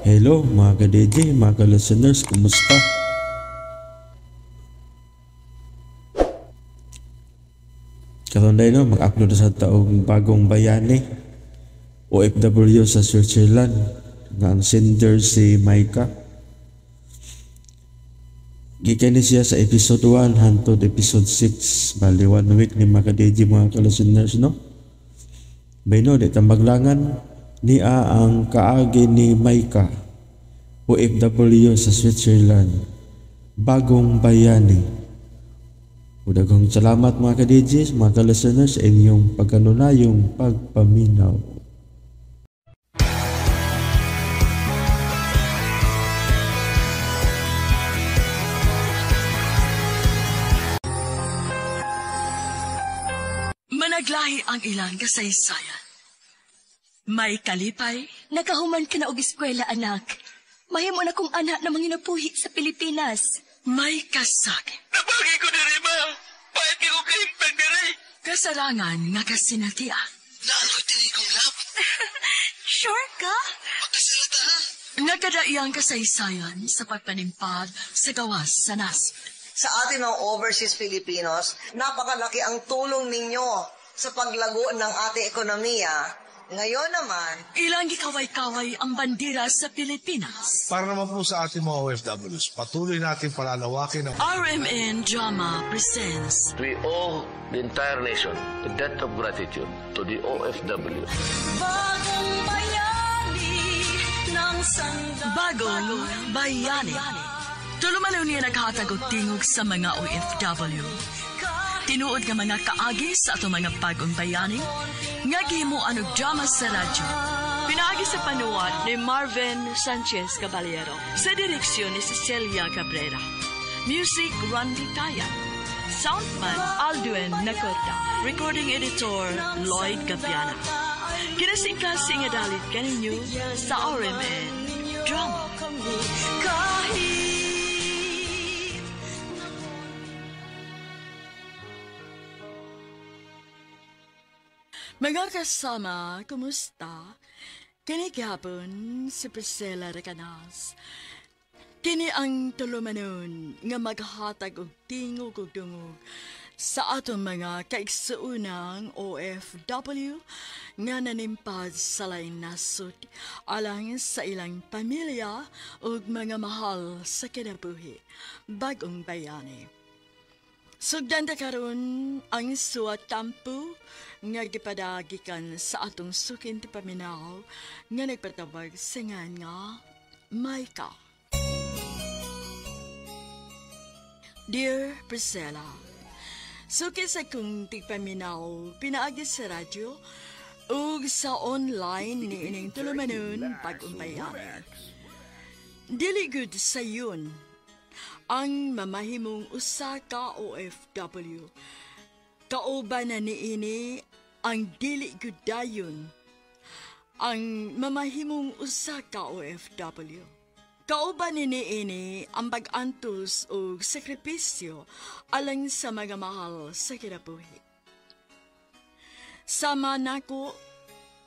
Hello mga ka-DJ, mga ka-listeners, kumusta? Karon day no, mag-upload sa taong bagong bayani OFW sa Switzerland nga ang sender si Maika. Gikan ni siya sa episode 1 hantod episode 6, bali 1 week ni mga ka-DJ, mga ka-listeners no. Bayno, di tambaglangan niya ang kaagi ni Maika OFW sa Switzerland, bagong bayani. Udaghang salamat mga ka-DJs, mga ka-listeners sa inyong pagkanunayong pagpaminaw. Managlahi ang ilang kasaysayan. May kalipay. Nakahuman ka na og eskwela, anak. Mahimo na kong anak na manginabuhi sa Pilipinas. May kasakit. Nabagi ko diri, ma. Pahit ko kahimpag diri. Kasarangan nga kasinatian. Naanoy diri kong love. Sure ka? Pagkasalita ha. Nagkadaiyang kasaysayan sa pagpanimpag sa gawas sa nasod. Sa ating mga overseas Filipinos, napakalaki ang tulong ninyo sa paglago ng ating ekonomiya. Ngayon naman, ilang gikaway-kaway ang bandera sa Pilipinas. Para naman po sa ating mga OFWs, patuloy natin palalawakin ang RMN Drama presents We owe the entire nation a debt of gratitude to the OFW. Bagong bayani ng sandang. Bagong Bayani. Tulumanon niya naghatag og tingog sa mga OFW. Tinuod nga mga kaagi sa atong mga bagong bayani nga gihimuan og drama sa radyo. Pinaagi sa panuwat ni Marvin Sanchez Caballero sa direksyon ni Cecilia Cabrera. Music Randy Taya. Soundman Aldwin Nacorda. Recording editor Lloyd Gabiana. Kinasingkasing nga dalit kaninyo sa RMN Drama. Kahit Mga kasama, kumusta? Kini gihapon si Priscilla Recanas. Kini ang tulumanon nga maghatag og tingog og dungog sa atong mga kaigsuonang OFW nga nanimpad sa laing nasod alang sa ilang pamilya ug mga mahal sa kinabuhi. Bagong bayani. Sugdan ta karon ang suwat tampo nga gipadagikan sa atong sukin ti paminaw nga nagpatawag sa ngan nga Maika. Dear Priscilla, suki sa kong tigpaminaw pinaagi sa radyo ug sa online ni ining tulumanon pag-umbayani. Dili good sa yun ang mamahimong usa ka OFW. Kauban na niini ang dili gud dayon ang mamahimong usa ka OFW. Kauban ni niini ang pag-antos og sakripisyo alang sa mga mahal sa kinabuhi. Sama nako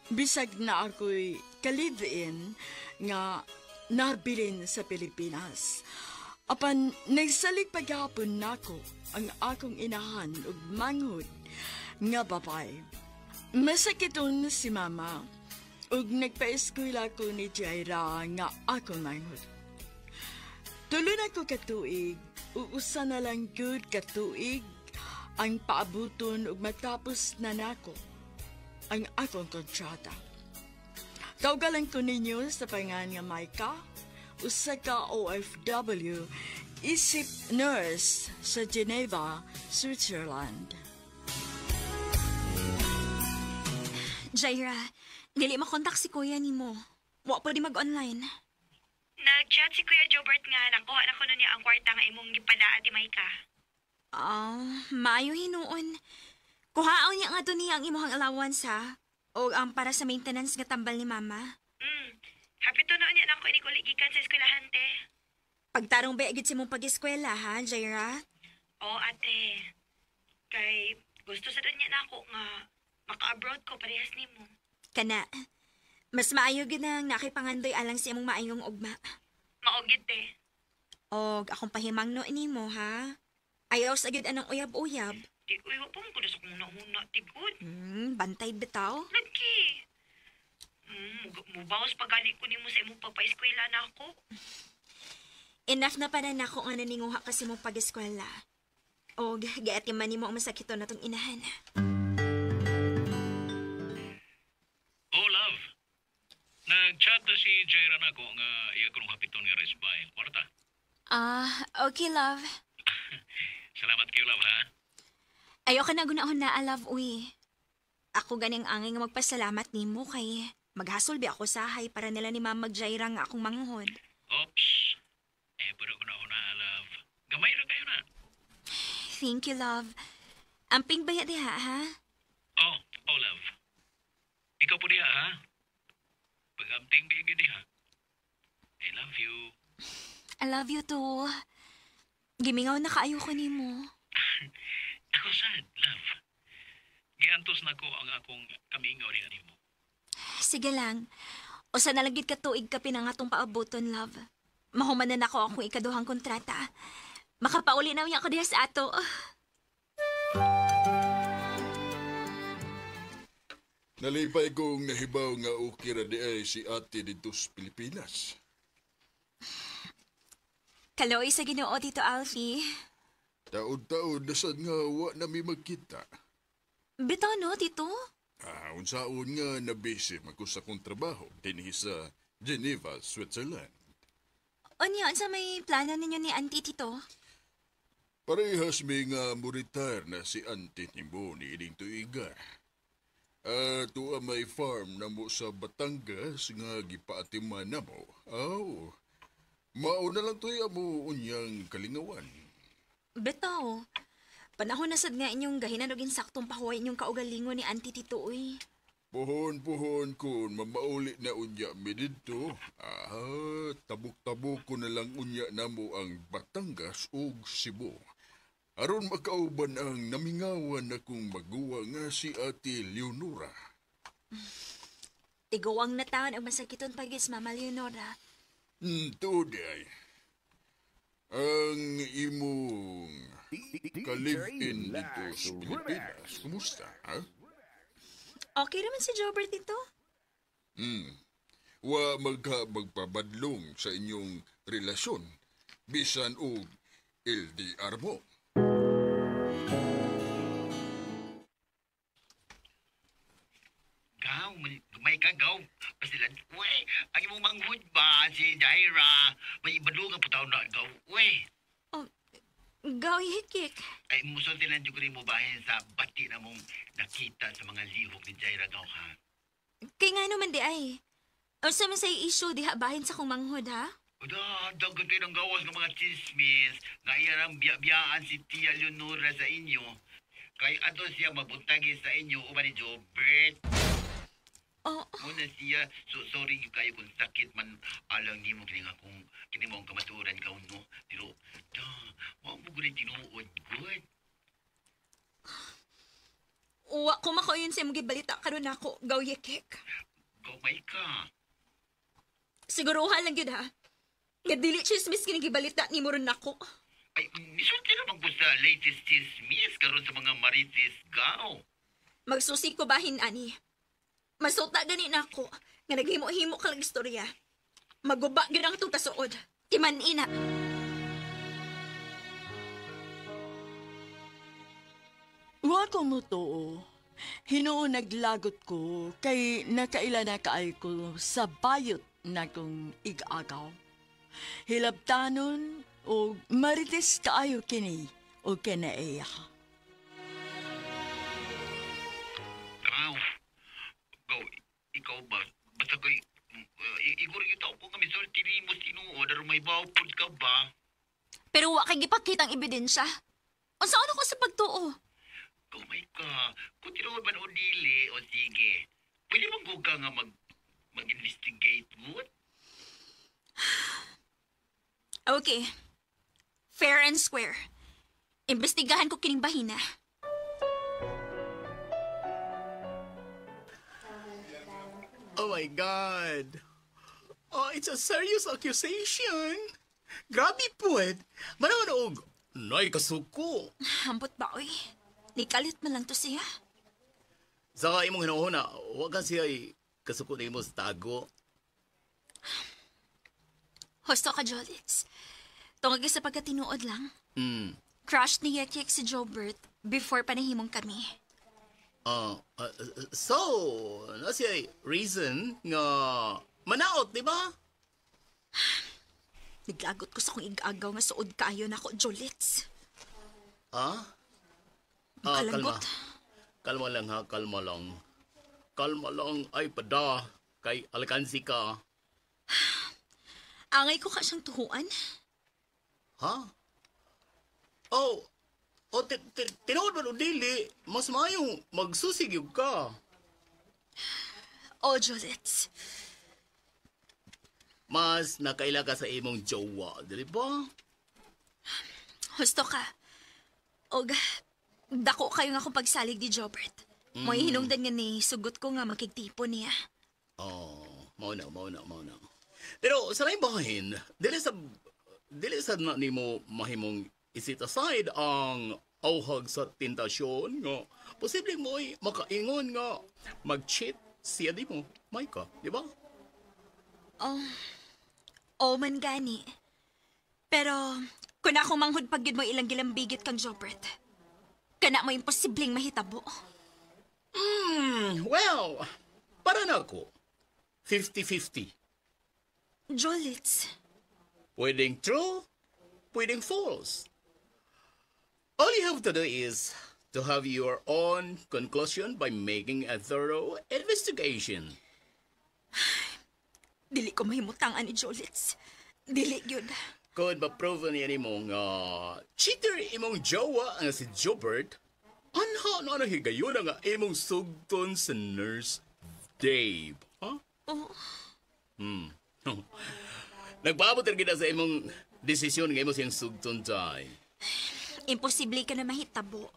bisag na ako'y ka-live-in nga nabilin sa Pilipinas. Apan nagsalig paghapon nako ang akong inahan ug manghud nga babay. Masakiton si mama ug nagpa-eskwela ko ni Jaira nga akong manghud. Tulo na ko katuig ug usa na lang gud katuig ang paabuton ug matapos na nako ang akong kontrata. Kaugalan ko ninyo sa pangan nga Maika, usa ka OFW, isip nurse sa Geneva, Switzerland. Jaira, dili makontak si kuya nimo. Wa pwede mag-online. Nag-chat si Kuya Jobert nga nakuha na kuno niya ang kwarta nga imong gipada ati Maika. Oh, maayo hinuon. Kuhaon niya nga to niya ang imong allowance ha. O ang para sa maintenance nga tambal ni mama. Happy to noon niya nako inig uli gikan sa eskwelahan te. Pagtarong ba agad sa mong pag-eskwela ha, Jaira? Oo ate. Kay gusto sa niya nako nga maka-abroad ko parehas nimo. Kana. Mas maayo gyud nang nakipangandoy alang sa imong maayong ugma. Mao gyud te. Og akong pahimangno nimo ha. Ayaw sa gyud anang uyab-uyab. Di uy, wa pa man ko na sa kong nahuna, tigod. Bantay bitaw. Lagi. Mubawas pagali ko nimo sa imong pagpa-eskwela na ako. Enough na para nako nga naninguha kasi mong pag-eskwela. Og giatiman nimo ang masakiton na tong inahan. Oh, love. Nag-chat na si Jaira na ako nga iya ko nung hapiton nga resbay ang kwarta. Ah, okay, love. Salamat kayo, love, ha? Ayaw ka na gunahon na, love, uy. Ako ganing angay nga magpasalamat nimo kay maghasol bi ako sahay para nila ni Mama Jaira nga akong manghod. Oops. Eh, pero ko na una, love. Gamay ra kayo na. Thank you, love. Amping baya diha, ha? Oh, oh, love. Ikaw po diha, ha? Pag-amping bigyo diha. I love you. I love you too. Gimingaw na kaayo ko nimo. Ako sad, love. Giantos na ko ang akong kamingaw diha nimo. Sige lang. Usa na lang gid ka tuig ka pinangatong paabuton, love. Mahuman na nako akong ikaduhang kontrata. Makapauli na unya ko diha sa ato. Nalipay kong nahibaw nga okay ra di ay si ate dito sa Pilipinas. Kalooy sa Ginoo, Tito Alfie. Taod-taod na sad nga wa na mi magkita. Bitaw no, Tito? Ah, unsaon nga na busy man ko sa akong trabaho dinhi sa Geneva, Switzerland. Unya, unsa may plano ninyo ni Auntie, Tito? Parehas mi nga mo-retire na si Auntie nimo niining tuiga. Tuwa may farm na mo sa Batangas nga gipaatiman na mo. Aw, mao na lang to'y amo unyang kalingawan. Bitaw, panahon na sad nga inyong gahinan og insaktong pahuway inyong kaugalingon ni Auntie Tito, uy. Puhon-puhon kun mamauli na unya mi didto. Tabok-tabok ko na lang unya namo ang Batangas ug Cebu. Aron makauban ang namingawan akong maguwa nga si Ate Leonora. Tiguang na taon ang masakiton pagis, Mama Leonora. Tuod ay. Ang imong ka-live-in dito sa Pilipinas, kumusta, ha? Okay naman si Jobert dito. Wa magpabadlong sa inyong relasyon, bisan og LDR mo. Gaw, may ka, gaw. Pasilan, uy, ang imong manghud ba, si Jaira, may ibadlong ang putaw na, gaw, uy. Oh, gaw, hikik. Ay, musulti lang dyan ko rin mo bahin sa bati na mong nakita sa mga lihok ni Jaira, gaw, ha? Kaya nga naman di ay. Unsa man say issue diha bahin sa kong manghud, ha? Uda, daghan kayo ng gawas ng mga chismis nga iyarang biya-biyaan si Tia Leonora sa inyo. Kay ato siya mabuntagi sa inyo uban ni Jobert. Oh. Muna siya, so sorry kayo kung sakit man alang nimo kini nga kung kini mo ang kamatuoran ka no. Pero da, wa mo gud tinuod good. Uwa ko makauyon sa imong gibalita karon nako, gaw yekek. Gaw may ka. Siguruhan lang gyud ha. Nga dili chismis kini gibalita nimo ron nako. Ay, misulti naman ko sa latest chismis karon sa mga marites gaw. Magsusi ko bahin ani. Masuta gani nako nga naghimo-himo ka lang istorya. Maguba gyud ang itong kasuod. Timan ina. Wa ko mo tuo. Hinuon naglagot ko kay nakaila na kaay ko sa bayot na kong igagaw. Hilabtanon o marites kaayo kini o kinaeya. Gaw. Gaw, ikaw ba? Basta kay iguro kita ko kami sulti nimo tinuod aron may bawpod ka ba? Pero wa kay gipakitang ebidensya. Unsa ano ko sa pagtuo? Gaw may ka. Kung tinuod man o dili o sige. Pwede man ko ka nga mag-investigate good? Okay. Fair and square. Imbestigahan ko kining bahina. Oh, my God. Oh, it's a serious accusation. Grabe po. Manaman og, nay kasuko. Ambot ba, oy? Nikalit man lang to siya. Sa imong hinuhuna, wa ka siya kasuko nimo sa tago. Husto ka, Jolits. Tungod sa pagkatinuod lang. Crush ni Yek si Jobert before pa nahimong kami. So, na siya reason nga manaot, di ba? Naglagot ko sa kong igagaw nga suod kaayo nako, Jolits. Ah? Ah, kalma. Kalagot. Kalma lang ha, kalma lang. Kalma lang, ay pada, kay alkansi ka. Angay ko ka siyang tuhuan. Ha? Oh, tinuod man o dili, mas maayong magsusigyog ka. Oh, Jolits. Mas nakaila ka sa imong jowa, dili ba? Husto ka. Og, dako kayo nga akong pagsalig ni Jobert. Mo'y hinungdan nga ni sugot ko nga makigtipo niya. Oh, mao na, mao na, mao na. Pero sa laing bahin, dili sa na nimo mahimong isit aside ang auhag sa tentasyon nga posibleng mo'y makaingon nga mag-cheat siya di mo, Maika, di ba? Oh, oh man gani. Pero, kung ako manghud pag yun mo ilang gilambigit kang Jobert, kana mo imposibleng mahitabo. Well, para na ako, 50-50. Jolits, Pwedeng true, pwedeng false. All you have to do is to have your own conclusion by making a thorough investigation. Dili ko mahimutang ani Jolits. Dili yun. Kung ma-prove niya nimo nga cheater imong jowa nga si Jobert, anha na na higayon nga imong sugton sa Nurse Dave. Ha? Oh. Nagpaabot rin kita sa imong desisyon nga imo siyang sugton tay. Imposible ka na mahitabo.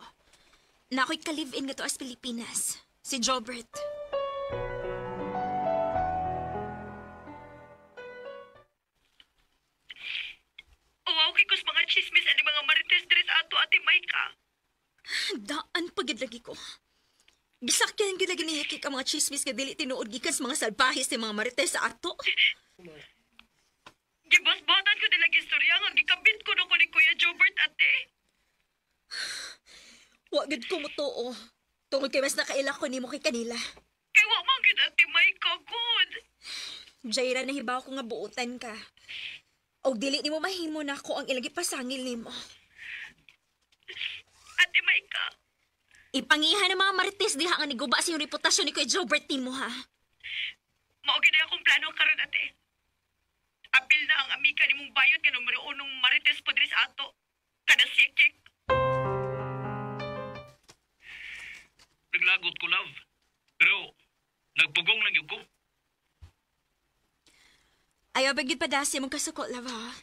Na ako'y ka-live-in nga to as Pilipinas. Si Jobert. Uwaw kay kus mga chismis ani mga marites diri sa ato, Ate Maika. Daan pagid lagi ko. Gisakyan gid lagi ni Hekik ang mga chismis nga dili tinuod gikan sa mga salbahis ni mga marites sa ato. Gibasbatan ko nila istorya nga gikabit ko no ko ni Kuya Jobert, ate. Wa gid ko motuo. Tungod kay mas nakaila ko nimo kay kanila. Kay wa man gid, Ate Maika, good. Jaira, nahibaw ko nga buotan ka. Og dili nimo mahimo nako ang ilang ipasangil nimo. Ate Maika. Ipangiha ng mga marites diha nga niguba sa iyong reputasyon ni Kuya Jobert nimo ha. Mao gid akong plano karon, ate. Apil na ang amika nimong bayot nga numero unong marites po diri sa ato. Kada sikik. Naglagot ko, love. Pero, nagpugong lang yun ko. Ayaw ba gid padasi mong kasuko, love ha?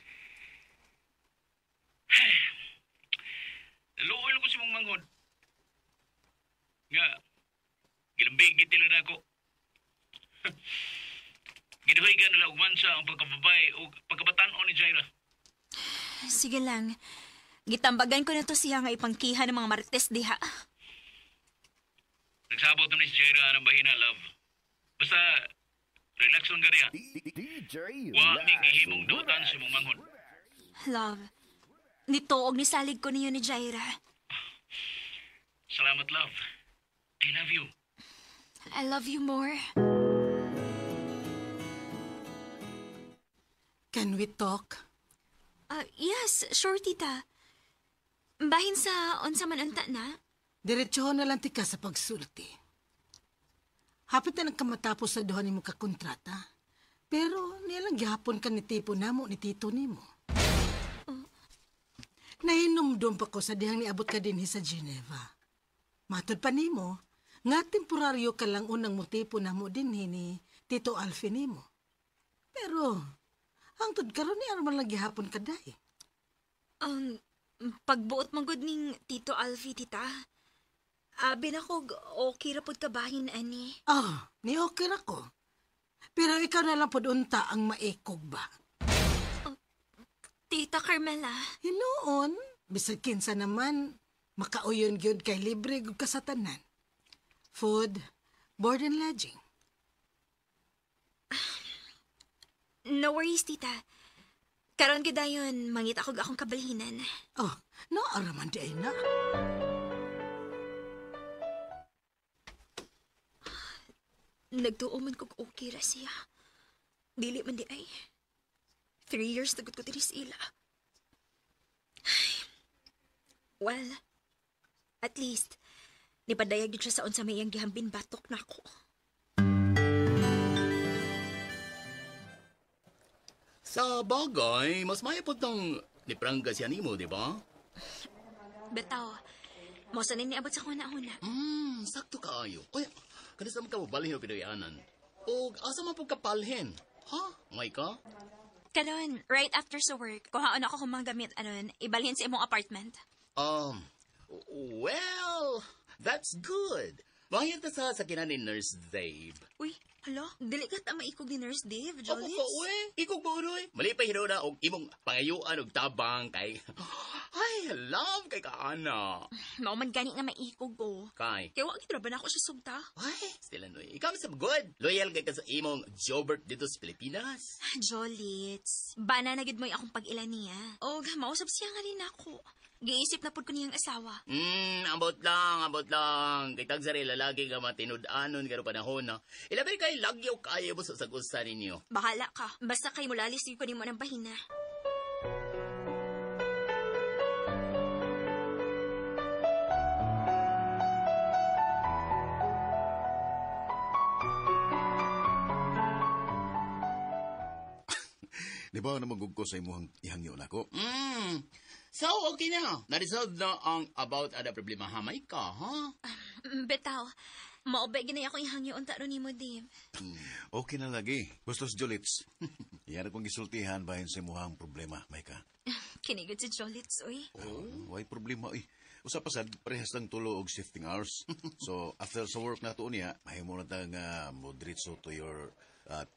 Naluoy lang ko si mong manghod. Nga, gilambigit nila na ako. Giduhay ka nila og mansa ang pagkababay o pagkabatan-on ni Jaira. Sige lang. Gitambagan ko na to siya nga ipangkiha ng mga marites diha. Nagsabot na ni si Jaira ng bahina, love. Basta, relax lang ka diha. Wa ni gihimong dutan si mong manghod. Love, nituog ni salig ko niyo ni Jaira. Salamat, love. I love you. I love you more. Can we talk? Yes, sure, tita. Bahin sa unsa man unta na? Diretso na lang tika sa pagsulti. Hapit na nagkamatapos sa duha nimo ka kontrata. Pero nilang gihapon ka ni tipo namo ni tito nimo. Oh. Nahinumdum pa ko sa dihang niabot ka dinhi sa Geneva. Matod pa nimo, nga temporaryo ka lang unang motipo namo dinhi ni Tito Alfie nimo. Pero hangtod karon ni aron man lang gihapon ka day. Pagbuot man gud ning Tito Alfie, tita. Abi na ko, okay ra pud kabahin ani. Ah, ni okay ra ko. Pero ikaw na lang pud unta ang maikog ba? Tita Carmela. Hinuon, bisag kinsa naman, makauyon gyud kay libre gud ka sa tanan. Food, board and lodging. No worries, tita. Karon gyud dayon, mangita kog akong kabalhinan. Oh, no araman di ay na. Nagtuo man kog okay ra siya. Dili man di ay. 3 years na gud ko diri sa ila. Ay. Well, at least, nipadayag gyud siya sa unsa may iyang gihambin batok nako. Sa bagay, mas mayapot ng niprangga siya nimo, di ba? Bitaw, mo sa niabot sa kuna-una. Sakto kaayo. Oy, kanisa man ka mobalhin o Pinoyanan? O asa man po kapalhin? Ha? May ka? Karon, right after sa work, kuhaon ako kung mga gamit, anon, ibalhin sa imong apartment. Well, that's good. Mahit na sa sakinan ni Nurse Dave. Uy, hala, dili ka ta maikog ni Nurse Dave, Jolits. Ako ka, uy. Ikog mo, uy. Malipay hinuna og imong pangayuan og tabang kay... Ay, love kay kaana. Mao man gani nga maikog ko. Kay? Kaya wag gid ra ba na ako siya sugta? Ay, still ano eh. Ikaw sa good. Loyal kay ka sa imong Jobert dito sa Pilipinas. Jolits, bana na gid mo'y akong pag-ila niya. Og mausap siya nga rin ako. Giisip na pud ko niyang asawa. Ambot lang. Kay tagsari lalaki nga matinud-anon karo panahon na. Ilabi kay lagyaw kayo mo sa sagusan ninyo. Bahala ka. Basta kay mulalis ko nimo ng bahina. Di ba na magugko sa imuhang ihangyo nako? So, okay na. Na-resolve na ang about ada problema hamay ka, ha? Bitaw, maubay ginay ako ihangyo unta ron nimo, Dave. Okay na lagi. Gusto si Jolits. Yan akong gisultihan bahin sa imuhang problema, Maika. Kinigod si Jolits, uy. Oh, why problema, uy? Usa pa sad, parehas lang tulo og shifting hours. So, after sa work na to niya, mahimo na tang mo diretso to your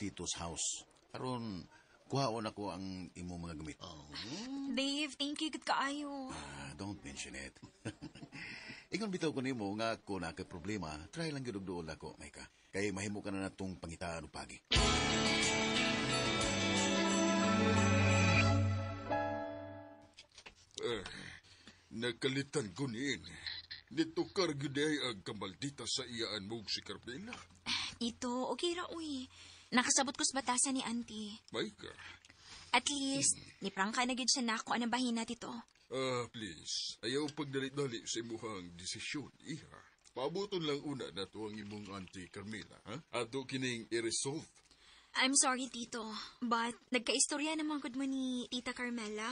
tito's house. Aron, kuhaon ako ang imong mga gamit. Oh. Dave, thank you. Good kaayo. Don't mention it. Ingon bitaw ko nimo nga kung na kay problema, try lang gyud og duol ako, Maika. Kay mahimo ka na natong pangitaan og pagi. Nakalitan ko niin. Nitukar gyud ay ang kamaldita sa iyaan mo si Carmela. Ito, okay ra uy. Nakasabot ko sa batasan ni auntie. Maika. At least, niprangka na gyud siya nako anang bahina tito. Please, ayaw pagdali-dali sa imuhang desisyon, iha. Paabuton lang una na to ang imong auntie Carmela, ha? Ato kining i-resolve. I'm sorry, tito, but nagkaistorya naman gud mo ni Tita Carmela.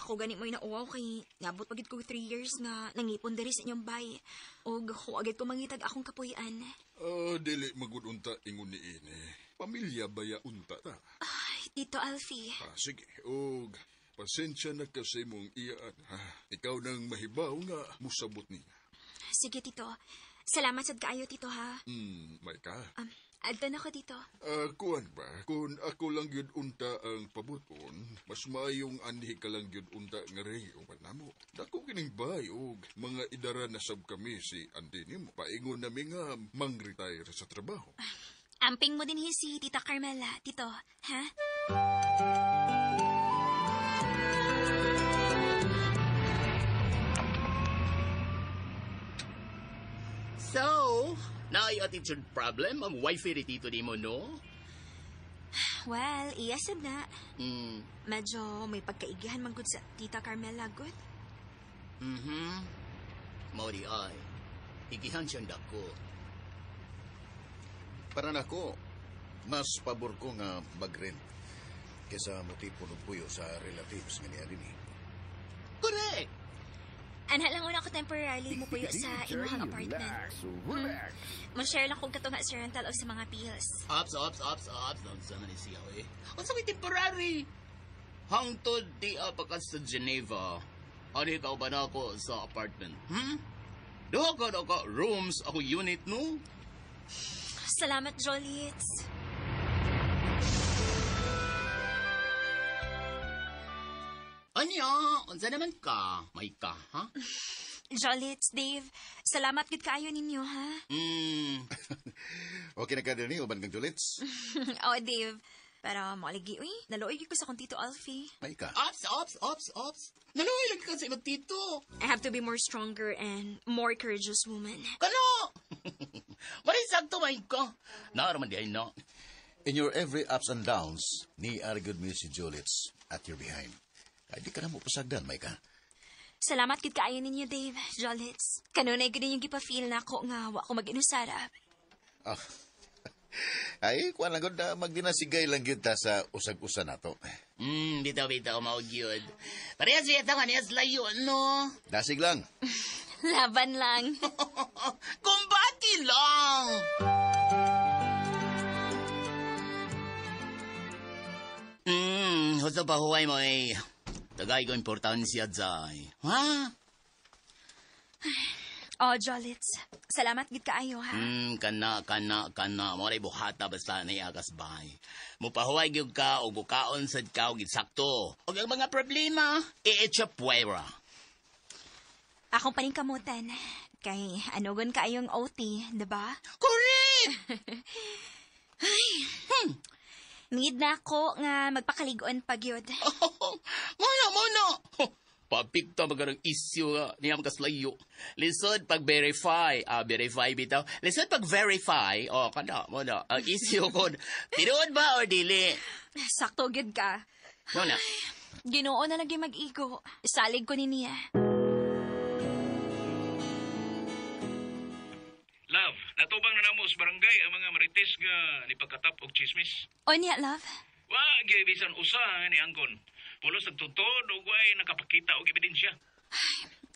Ako gani mo'y nauwaw kay nabot pagid ko 3 years nga nangipon diri sa inyong bay. Og huwagid ko mangitag akong kapuy-an. Dili magud unta ingon ni ini. Pamilya baya unta ta. Ay, Tito Alfie. Sige, og pasensya na ka sa imong iyaan, ha? Ikaw nang mahibaw nga musabot niya. Sige, Tito. Salamat sad kaayo, Tito, ha? May ka. Adto na ko, Tito. Kuan ba? Kung ako lang yun unta ang pabuton, mas maayong anhi ka lang yun unta nga rey uban namo. Dako kining bay og mga idara na sab kami si andi nimo. Paingon nami nga mang-retire sa trabaho. Amping mo din hi si Tita Carmela, Tito, ha? So, naay attitude problem ang wifey ni Tito nimo, no? Well, iya sad na. Medyo may pagkaigihan man gud sa Tita Carmela, good. Mao di ay. Igihan siyang dako. Para nako, mas pabor ko nga mag-rent kaysa motipon og puyo sa relatives nga niya dinhi. Correct! Anha lang una ko temporarily mo puyo sa imuhang apartment. Mo-share lang kog katunga sa rental o sa mga bills. Ups. Unsa man ni siya, eh. Unsa may temporary? Hangtod di pa ka sa Geneva. Ani ka ba na ako sa apartment? Duha ka na ka rooms ako unit, no? Salamat, Jolits. Onya, unsa naman ka? May ka, ha? Jolits, Dave, salamat gud kaayo ninyo, ha? Mm. Okay na ka din, uban kang Jolits. Oh, Dave. Pero maligi, uy. Naluoy gyud ko sa akong Tito Alfie. May ka. Ops, ops, ops, ops. Naluoy lang ka sa imong tito. I have to be more stronger and more courageous woman. Kano? Maray sakto, may ka. Naaraman di ay na. In your every ups and downs, ni argued me si Jolits at your behind. Ay, di ka na mo pasagdan, Maika. Salamat gid kaayo ninyo, Dave. Jolits. Kanunay gid ninyong gipa-feel na ako nga wa ko mag-inusara. Ah. Ay, kuan lang gud, magdinasigay lang gyud ta sa usag-usa nato. Bitaw, bitaw, mao gyud. Parehas siya ta nga layo, no? Dasig lang. Laban lang. Kumbati lang! Husto pa huway mo eh. Tagay ko importansya, Zay. Ha? Oh, Jolits. Salamat gid kaayo, ha? Kana, kana, kana. Mo ray buhata basta na iakas bay. Mupahuway gyud ka o bukaon sad ka og sakto. Og ang mga problema, i-echa puwera. Akong paningkamutan. Kay anugon kaayong OT, diba? Correct! Ay, Need na ako nga magpakaligon pag yun. Muna, muna! Papikta magarang isyu nga niya makaslayo. Lisod pag-verify. Verify bitaw. Lisod pag-verify. Oh, kana, muna. Ang isyu ko, tinuod ba or dili? Sakto gyud ka. Muna. Ginoo na lagi mag-igo. Salig ko ni niya. Love, natubang na namo sa barangay ang mga marites nga nipagkatap og chismis. O niya, love? Wa gyud bisan usa nga ni angkon. Pulos nagtutod og way nakapakita og ebidensya.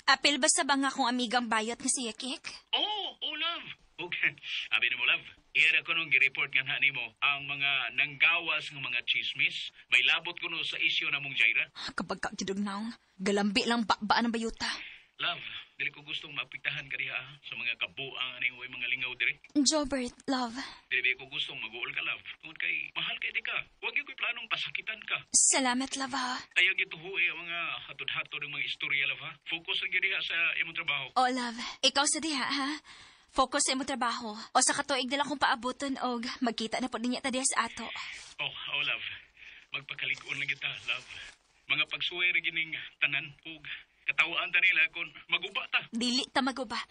Apil ba sa bang akong amigang bayot nga si Yakik? Oh, oh love. Okay. Abi nimo love. Iya ko nung gi-report nga na nimo ang mga nanggawas nga mga chismis may labot kuno sa isyu namong Jaira. Kapag ka gyud naong, galambi lang ba ng bayuta. Love, dili ko gustong maapektahan ka diha sa mga kabuang aning way mga lingaw diri. Jobert, love. Dili ko gustong mag-uol ka, love. Tungod kay mahal kay di ka. Wag gyud ko'y planong pasakitan ka. Salamat, love, ha. Ayaw gyud tuhue ang mga hatod-hatod ng mga istorya, love, ha. Focus lang gyud diha sa imong trabaho. Oh, love. Ikaw sa diha, ha? Focus sa imong trabaho. O sa katuig nila kong paabuton og magkita na po niya ta diha sa ato. Oh, oh, love. Magpakalig-on lang kita, love. Mga pagsuway ra gining tanan ug katawaan ta nila kung maguba ta. Dili ta maguba.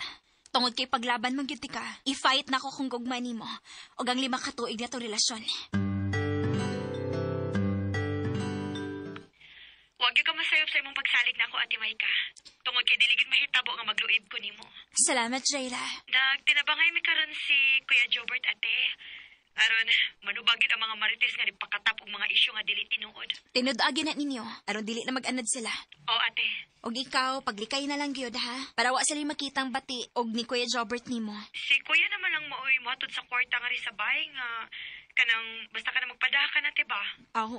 Tungod kay paglaban man gyud ka, i-fight na ko kung gugma nimo og ang 5 ka tuig na to relasyon. Wag gyud ka masayop sa imong pagsalig na ako, Ate Maika. Tungod kay dili gid mahitabo nga magluib ko nimo. Salamat, Jaira. Nagtinabangay mi karon si Kuya Jobert, ate. Aron, manubag gyud ang mga marites nga nipakatap og mga isyu nga dili tinuod. Tinud-agi na ninyo, aron dili na mag-anad sila. Oo, ate. Og ikaw, paglikay na lang gyud, ha? Para wa sila makitang bati og ni Kuya Jobert nimo. Si Kuya naman lang maoy mohatod sa kwarta nga ri sa bay nga kanang basta ka na magpadaha ka na, te ba? Aw,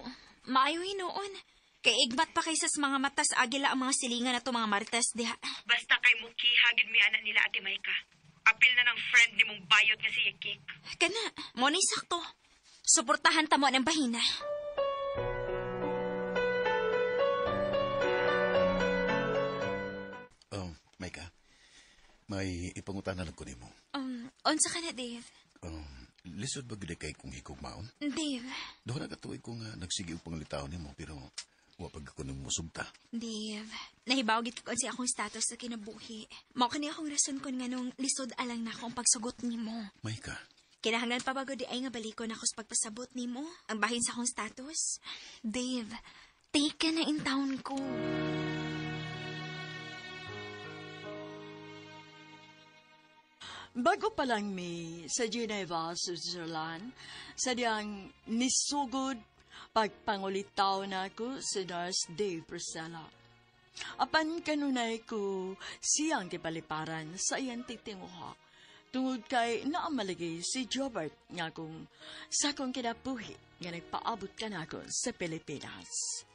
maayo hinuon. Kay igmat pa kaysa sa mga mata sa agila ang mga silingan na to mga marites diha. Basta kay mukiha gid mi ana nila, Ate Maika. Apil na ng friend ni mong bayot nga si Yakik. Kana, mo ni sakto. Suportahan ta mo ng bahina. Oh, Maika, may ipangutana lang ko nimo. Unsa ka na, Dave? Lisod ba gid kay kung higugmaon? Dave. Duha na ka tuig ko nga nagsige og panglitaw nimo pero wa pag ko nimo musugta. Dave, nahibaw gid ko unsa akong status sa kinabuhi. Mao kani akong rason kon nganong lisod alang nako ang pagsugot nimo. Maika. Kinahanglan pa bago di ay nga balikon ako sa pagpasabot nimo ang bahin sa akong status. Dave, take ka na in town ko. Bago pa lang mi sa Geneva, Switzerland, sa diyang nisugod pagpangulitaw na ako si Nurse Dave Priscilla. Apan kanunay ko siyang kipaliparan sa iyang titinguha. Tungod kay naamalagay si Jobert nga kung sa akong kinabuhi nga nagpaabot ka na ako sa Pilipinas.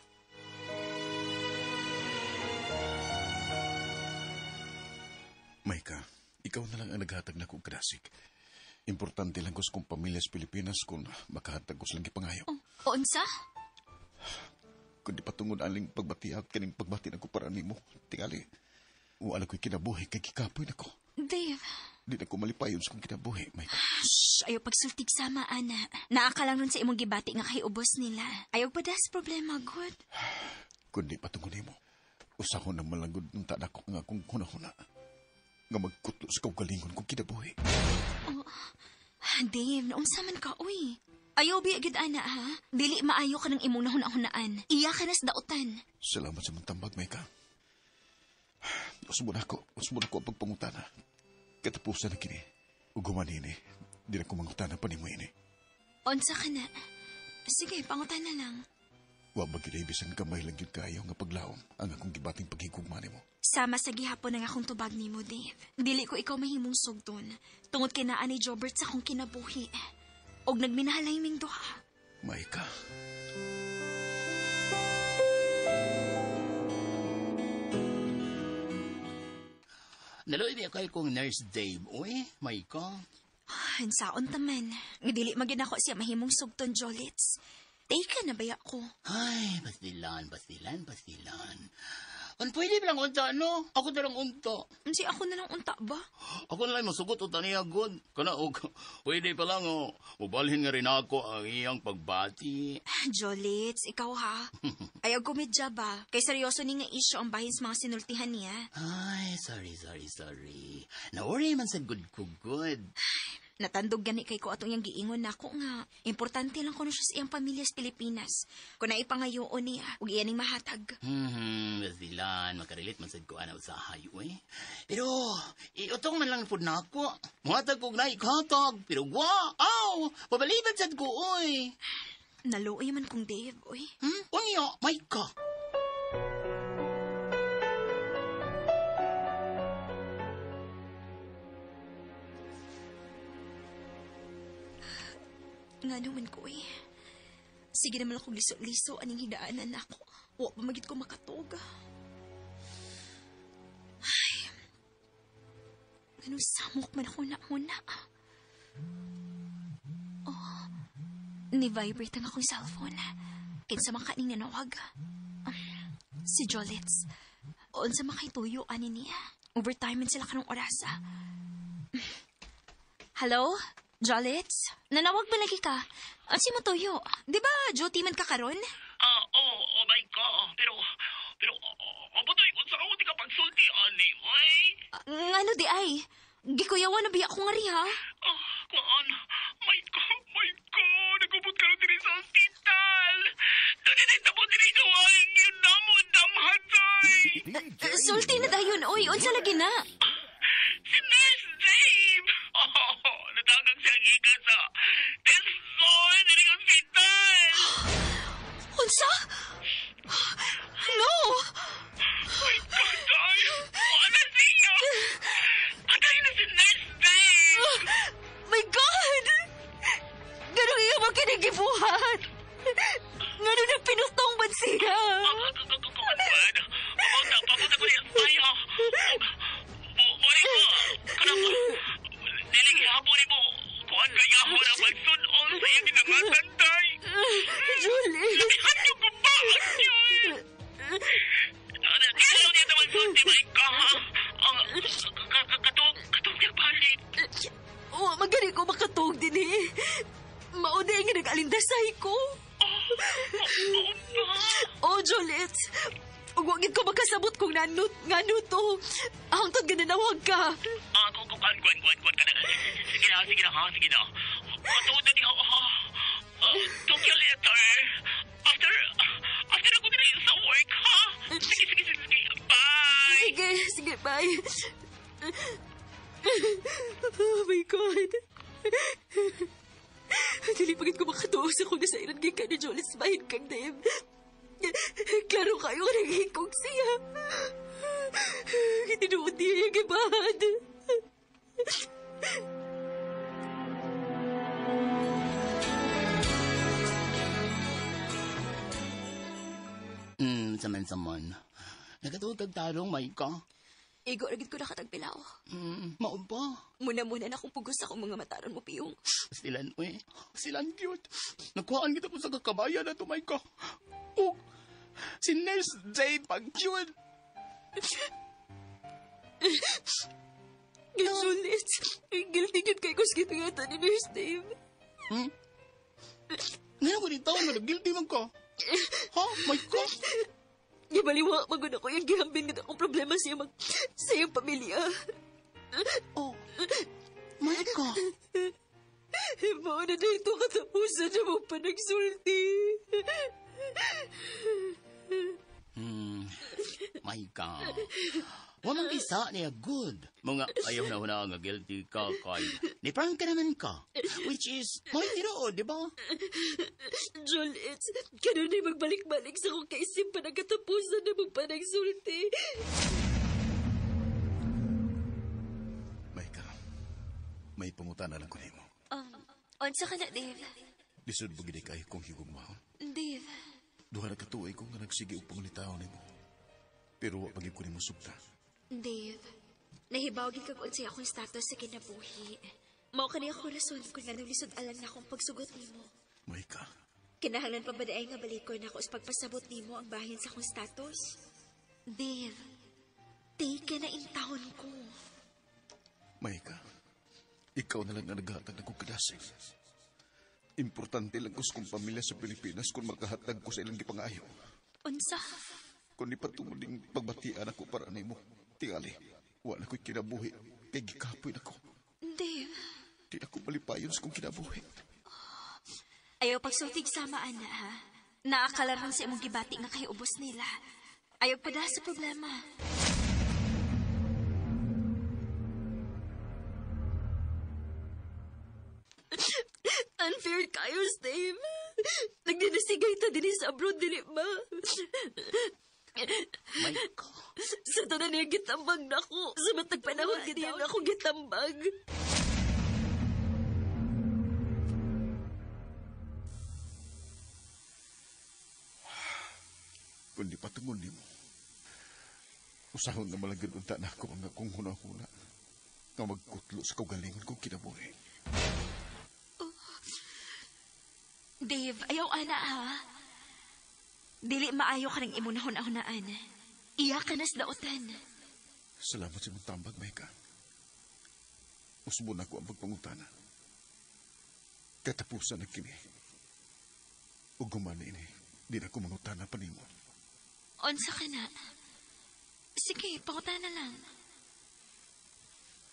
Maika, ikaw na lang ang naghatag na kong kadasig. Importante lang ko sa kong pamilya sa Pilipinas kung makahatag ko silang gipangayo. Oh, unsa? Kundi patungod aling pagbatiag kaning pagbati na ko para nimo. Tingali, wala ko'y kinabuhi kay kikapoy nako. Dave, Di na ko malipayon sa kong kinabuhi, Maika. Shh, ayaw pagsultig sama, ana. Naa ka lang nun sa imong gibati nga kay ubos nila. Ayaw pa das problema, good. Kundi patungod nimo. Usahon na malagod ng tada ko nga akong hunahuna. Nga magkutlo sa kaugalingon kong kinabuhi. Oh, Dave, naunsa man ka, uy. Ayaw biya gid ana, ha? Dili maayo ka ng imong nahuna-hunaan. Iya ka nas dautan. Salamat sa mong tambag, Maika. Usbon ako ang pagpangutana. Katapusan na kini. Ug human ini, di na ko mangutana pa nimo ini. Unsa ka na? Sige, pangutana lang. Wa ba gid bisan kamay lang gyud kayo nga paglaom ang akong gibating paghigugma nimo. Sama sa gihapon ang akong tubag nimo, Dave. Dili ko ikaw mahimong sugdon. Tungod kay naa ni Jobert sa akong kinabuhi. Og nagminahalay ming duha. Maika. Naluoy biya kay kong Nurse Dave, uy, Maika. Unsaon ta man. Nga dili magin ako siya mahimong sugton, Jolits. Teka na baya ko. Ay, basilan, basilan, basilan. An pwede ba lang unta, no? Ako na lang unta. Unsi ako na lang unta ba? Ako na lang masugot unta niya, good. Kana, og, pwede pa lang, oh. Mubalhin nga rin ako ang iyang pagbati. Jolits, ikaw ha? Ayaw gumidya ba? Kay seryoso ni nga isyo ang bahin sa mga sinultihan niya. Ay, sorry, sorry, sorry. Na-worry man sa good ko, good. Natandog gani kay ko atong iyang giingon nako nga. Importante lang kuno siya sa iyang pamilya sa Pilipinas. Kung naipangayoon niya, ug iya ning mahatag. Basilan, makarelate man sad ko ana usahay, uy. Pero, iutong man lang pud nako. Muhatag kog naikhatag, pero wa, aw, pabaliban sad ko, uy. Naluoy man kong Dave, uy. Unya, Maika. Nga naman ko eh. Sige naman akong liso-liso aning hidaanan ako. Wa pa magit ko makatog. Ay. Ganun samok man ako na una. Oh. Ni-vibrate ang akong cellphone. Kinsa man kaning nanawag. Si Jolits. Unsa man kay tuyo ani niya. Overtime man sila karong orasa. Hello? Jolits? Nanawag ba lagi ka? Ansi mo tuyo? Di ba duty man ka karon? Oh my God. Pero, abutoy kung sa di ka pagsulti, ani, oy. Ngano di ay? Gikuyawan na biya ko nga ri, ha? Kuan, my God, nagubot ka rin diri sa ospital. Dali na itabo diri sa waing yun na mo, damhatay. Sulti na dayon, oy. Unsa lagi na? Si Nurse Dave! Oh, natanggang siya gikan sa Tesson diri ospital. Unsa? No! My God, ay! Wala siya! Patay na si Nurse Dave! My God! Ganun iya mo kinigibuhat! Ganun ang pinutong man siya! Kuan, papunta ko niya sa ha. Mori ko, kanang, dili hapon ni mo, kuan gayahon ang pagsunong sa iyang ginangatantay. Julie! Ano ko ba? Ayaw niya naman sulti, Maika, ha? Ang, katong niya balik. Oh, magaling ko makatog din eh. Mauna nga nag-alindasay ko. Oh, Jolette. Ug wag ko makasabot kung nanut ngano to. Hangtod gananawag ka. Kuan ka na. Sige na, ha, sige na. Matuod na di, ha. Talk you later. After ako diri sa work, ha? Sige. Bye! Sige, bye. Oh my God. Dili pagit ko makatuo sa kung nasa iran gikan ni Jolette bahin kang Dave. Klaro kayo nga naghihikog siya. Gitinuod niya yung gibahan. Saman-saman. Nakatuod kag tarong, Maika. Igo, ragid ko nakatagpilaw. Mao ba? Muna-muna na akong pugos akong mga mataron mo, Piyong. Silan, uy. Silan, cute. Nakuhaan kita po sa kakabayan na to, Maika. Oh, Si Nurse Dave pag yun. Gasulit. Guilty yun kay kus gitungatan ni Nurse Dave. Ngayon ko dito, nga guilty man ko. Ha? My God. Gibaliwa, magod ako yung gihambin nga akong problema sa iyong, sa iyong pamilya. Oh, my God. Mao na dito katapusan na mo pa nagsulti. My God. Wa man bisa niya good. Mga ayaw na huna nga guilty ka kay. Ni prank ka naman ka. Which is, may tinuod, di ba? Joel, it's ganun ay magbalik-balik sa kong kaisipan ang katapusan na mong panagsulti. Maika, may pangutana lang ko nimo. Unsa ka na, Dave? Lisod ba gid kayo kung higugmaon? Dave, Duha na katuig ko nga nagsige og pangulitaw nimo. Pero wa pagid ko nimo sugta. Dave, nahibaw gid kag unsay akong status sa kinabuhi. Mao kani ako rason kung nganong lisod alang na akong pagsugot nimo. Maika, Kinahanglan pa ba diay nga balikon ako sa pagpasabot nimo ang bahin sa akong status? Dave, take na in taon ko. Maika, ikaw na lang ang naghatag na kong kadasig. Importante lang ko sa kong pamilya sa Pilipinas kung makahatag ko sa ilang gipangayo. Unsa? Kung di patungod ning pagbatian ako para nimo, tingali, wala ko'y kinabuhi, kay gikapoy na ko. Dave, Di ako malipayon sa kong kinabuhi. Ayaw pagsultig sama, ana, ha? Naakalaran sa imong gibati nga kay ubos nila. Ayaw pa sa problema. Unfair kayo, Dave. Nagdinasigay ta din sa abroad, dili ba? My God. Sa tanan niya gitambag na ako. Sa matag panahon ganyan ako gitambag. Kung di patungod nimo, usahon na malagid unta na ako ang akong huna-huna nga magkutlo sa kaugalingon kong kinabuhi. Dave, ayaw ana ha. Dili maayo ka ng imong nahuna-hunaan. Iya ka nas daotan. Salamat sa imong tambag, Maika. Usbon ako ang pagpangutana. Katapusan na kini. Ug humana ini, di na ko mangutana pa nimo. Unsa ka na? Sige, pangutana lang.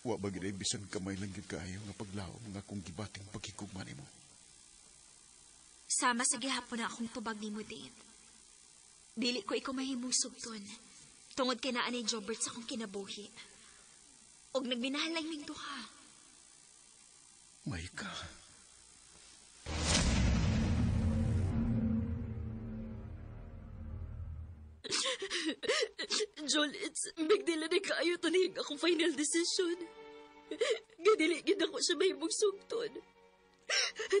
Wa ba gid ay bisan kamay lang gyud kaayo nga paglawom nga akong gibating pagkikugma nimo. Sama sa gihapon na akong tubag nimo, Dave. Dili ko ikaw mahimusog ton. Tungod kay naa ni Jobert sa akong kinabuhi. Og nagminahal lang ning duha. Maika. Joel, it's big deal na kaayo to nihing akong final decision. Gadili gid ako siya mahimong sugton.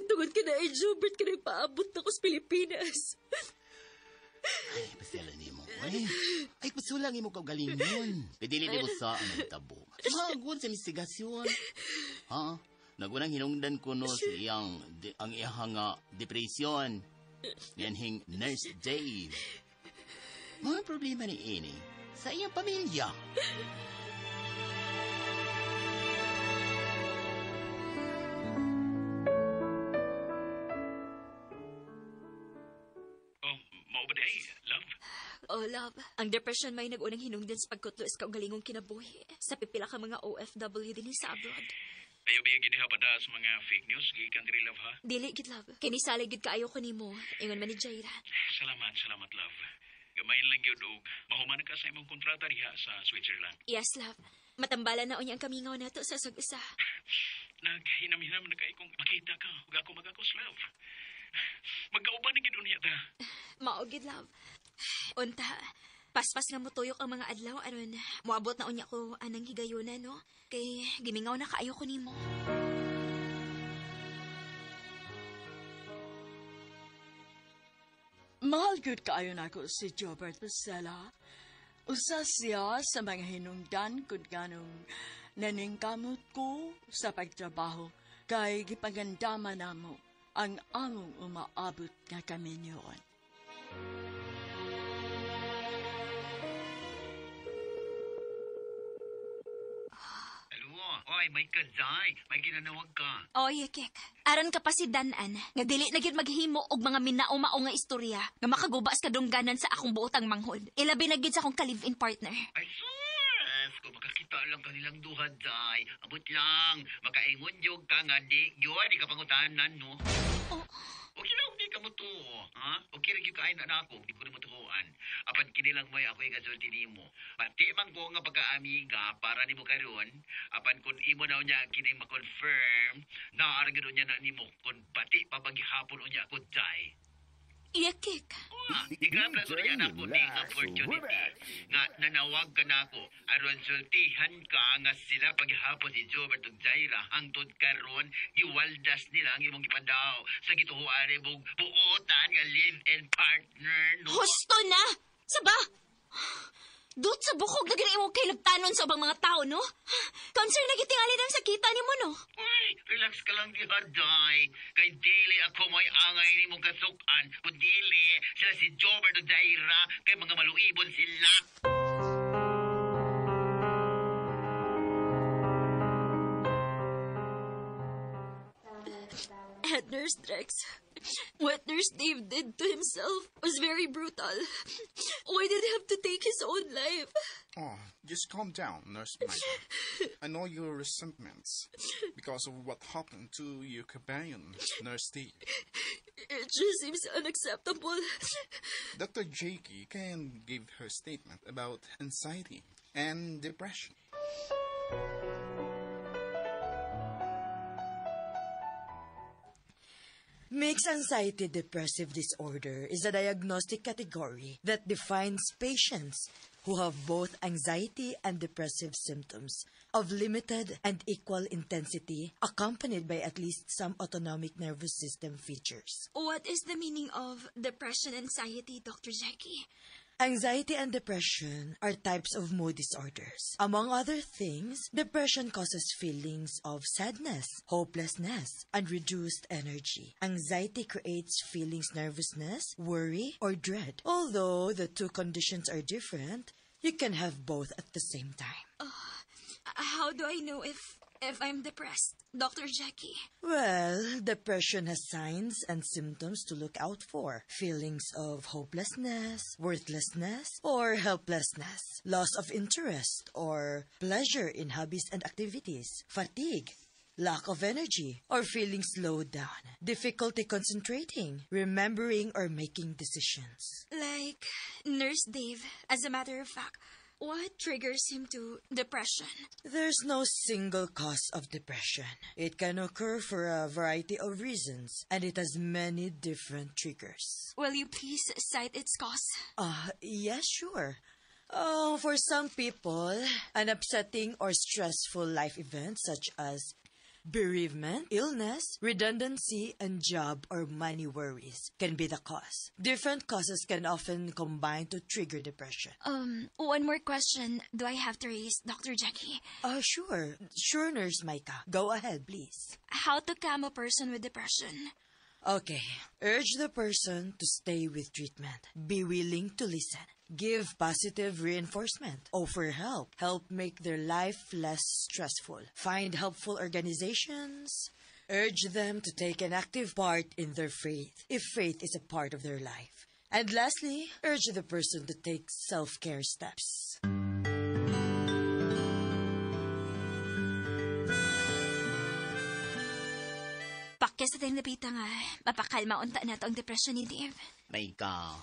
Tungod ka na ay Jobert ka nagpaabot na ko sa Pilipinas. Ay, pasela nimo. Ay, ay pasulang imo kaugalingon. Pidili di mo sa ang nagtabo. Magod sa investigasyon. Ha? Nagunang hinungdan ko no sa iyang, ang iyang nga depression. Yanhing Nurse Dave. Mga problema ni ini sa iyang pamilya. Oh, mao ba day, love? Oh, love. Ang depression may nag-unang hinungdan sa pagkutlo sa kaugalingong kinabuhi. Sa pipila ka mga OFW din sa abroad. Ayaw ba yung gidiha pa da sa mga fake news gikan diri, love, ha? Dili gid love. Kini salig gid kaayo ko nimo. Ingon man ni Jaira. Salamat, salamat, love. Gamay lang gyud og mahuman ka sa imong kontrata diha sa Switzerland. Yes, love. Matambala na unya ang kamingaw nato sa sag-usa. Naghinam-hinam na kay kung makita ka ug ako magakos, love. Magkauban na gid unya ta. Mao gid love. Unta, paspas nga motuyok ang mga adlaw aron moabot na unya ko anang higayuna no. Kay gimingaw na kaayo ko nimo. Mahal gud kaayo nako si Jobert Pasela. Usa siya sa mga hinungdan kung ganong naningkamot ko sa pagtrabaho kay gipagandama namo ang among umaabot nga kaminyoon. Day, may kaday, may ginanawag ka. Oy, Kek. Aron ka pa si Danan, nga dili na gyud maghimo og mga minaumao nga istorya nga makaguba sa kadungganan sa akong buotang manghod. Ilabi na gyud sa akong ka-live-in partner. Ay, sus! Kung makakita lang kanilang duha, Day. Abot lang. Makaingon jud ka nga di. Yun, di ka pangutanan, no? Oh. Okay lang, di ka mo to. Ha? Okay rin yung kain na ako. Di ko na matuhuan. Apan kini lang may ako'y kasulti nimo. Pati man ko nga pagkaamiga para nimo karon. Apan kung imo na unya kining ma-confirm, naarang gano'n niya na nimo. Kung pati pa paghihapon unya ako, Day. Iyakik. Igrab lang ko niya na ako ni opportunity nga nanawag ka na ako aron sultihan ka nga sila paghihapon si Jobert ug Jaira hangtod karon giwaldas nila ang imong gipadaw sa gituhuan mong buotan nga live-in partner no. Husto na! Saba! Dut sa bukog na gina imong kailabtanon sa ubang mga tao, no? Concern na gitingali ng sakita nimo, no? Uy, relax ka lang diha, Day. Kay dili ako may angay nimong kasukan. Kung dili, sila si Jobert ug Jaira kay mga maluibon sila. Head Nurse Drex, what Nurse Dave did to himself was very brutal. Why did he have to take his own life? Oh, just calm down, Nurse Micah. I know your resentments because of what happened to your companion, Nurse Dave. It just seems unacceptable. Dr. Jakey can give her statement about anxiety and depression. Mixed anxiety depressive disorder is a diagnostic category that defines patients who have both anxiety and depressive symptoms of limited and equal intensity, accompanied by at least some autonomic nervous system features. What is the meaning of depression anxiety, Dr. Jackie? Anxiety and depression are types of mood disorders. Among other things, depression causes feelings of sadness, hopelessness, and reduced energy. Anxiety creates feelings nervousness, worry, or dread. Although the two conditions are different, you can have both at the same time. How do I know if I'm depressed, Dr. Jackie? Well, depression has signs and symptoms to look out for. Feelings of hopelessness, worthlessness, or helplessness, loss of interest or pleasure in hobbies and activities, fatigue, lack of energy, or feeling slowed down, difficulty concentrating, remembering or making decisions. Like Nurse Dave, as a matter of fact, what triggers him to depression? There's no single cause of depression. It can occur for a variety of reasons, and it has many different triggers. Will you please cite its cause? Yes, sure. Oh, for some people, an upsetting or stressful life event such as bereavement, illness, redundancy, and job or money worries can be the cause. Different causes can often combine to trigger depression. One more question do I have to raise, Dr. Jackie? Sure. Sure, Nurse Micah. Go ahead, please. How to calm a person with depression? Okay. Urge the person to stay with treatment. Be willing to listen. Give positive reinforcement. Offer help. Help make their life less stressful. Find helpful organizations. Urge them to take an active part in their faith, if faith is a part of their life. And lastly, urge the person to take self-care steps. Pakya sa tayong napita nga, mapakalma unta na to ang depression ni Dave. Maika,